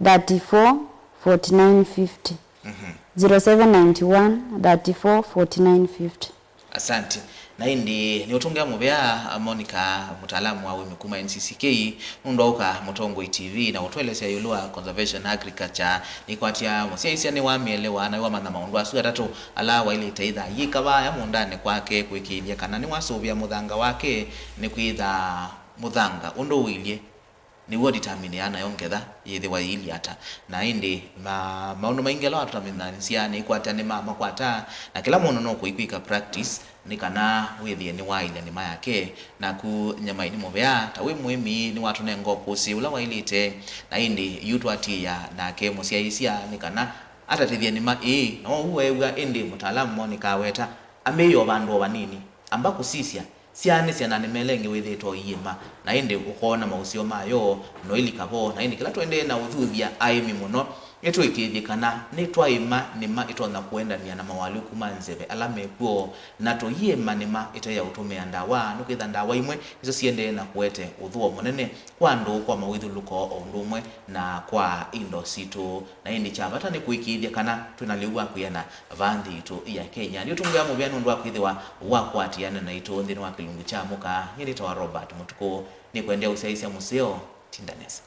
thirty-four, forty-nine fifty. Mhm. Zero seven nine one, thirty-four, forty-nine fifty. Asante. Na ĩndĩ nĩũtũngĩa mũvea, Monica, mũtaalamu wa ũĩmi kuma N C C K, nũndũ wa ũka Mũtongoi T V na ũtũelesya ĩũlũ wa conservation agriculture. Nĩkwatya mũsyaĩĩsya nĩwamĩelewa na nĩwamanya maũndũ asu atatũ ala waĩlĩte ĩtha yĩka vaya mũũndanĩ kwake kũĩkĩĩthya kana nĩwasũvĩa mũthanga wake, nĩkwĩtha mũthanga ũndũ ũilyĩ nĩw'o determineaa nayo ngetha yĩthĩwa yĩilyĩ ata. Na ĩndĩ ma-, maũndũ maingĩ ala watũtamenyanyĩsya nĩkwatya nĩmamakwata, na kĩla mũndũ no kũikwĩka practice nĩ kana wĩthĩe nĩwaaĩlya nĩma yake. Naku Nyamaĩ nĩ mũvea, ta wĩ mũĩmi nĩwatũnenga ũkũsĩ ũla waĩlĩte, na ĩndĩ yu twatĩĩa nake mũsyaĩĩsya nĩ kana atatĩthye nĩma ĩĩ, na ũu weew'a. Ĩndĩ mũtaalamu Monica aweta, ambĩĩa o vandũ o vanini, amba kũsisya, syaanĩsya na nĩmela ĩngĩ wĩthĩĩtwe ũiĩma, na ĩndĩ ũkoona maũseo mayo, na ũilika vo. Na ĩndĩ kĩla tũendee na ũthuthya aĩmi mũno, Nĩtũĩkĩĩthye kana nĩtwaĩma nĩma ĩtonya kũendany'a na mawalũku ma nzeve ala mekw'o, na tũiĩma nĩma ĩte ya ũtũmĩa ndawa, nĩkwĩtha ndawa imwe nĩsyo siendee na kũete ũthũo mũnene kwa andũ, kwa mawĩthyũlũlũko, o ũndũ ũmwe na kwa indo sitũ. Na ĩndĩ kya vata nĩ kũĩkĩĩthya kana twĩ na lĩu wa kwĩana vaa nthĩ yitũ ya Kenya. Nĩũtũngĩa mũvea nũndũ wa kwĩthĩwa wakwatĩane naitũ nthĩnĩ wa kĩlungu kya Amũka. Nyie nĩtawa Robert Mũtukũ. Nĩkwendea ũsyaĩĩsya mũseo. Tinda nesa.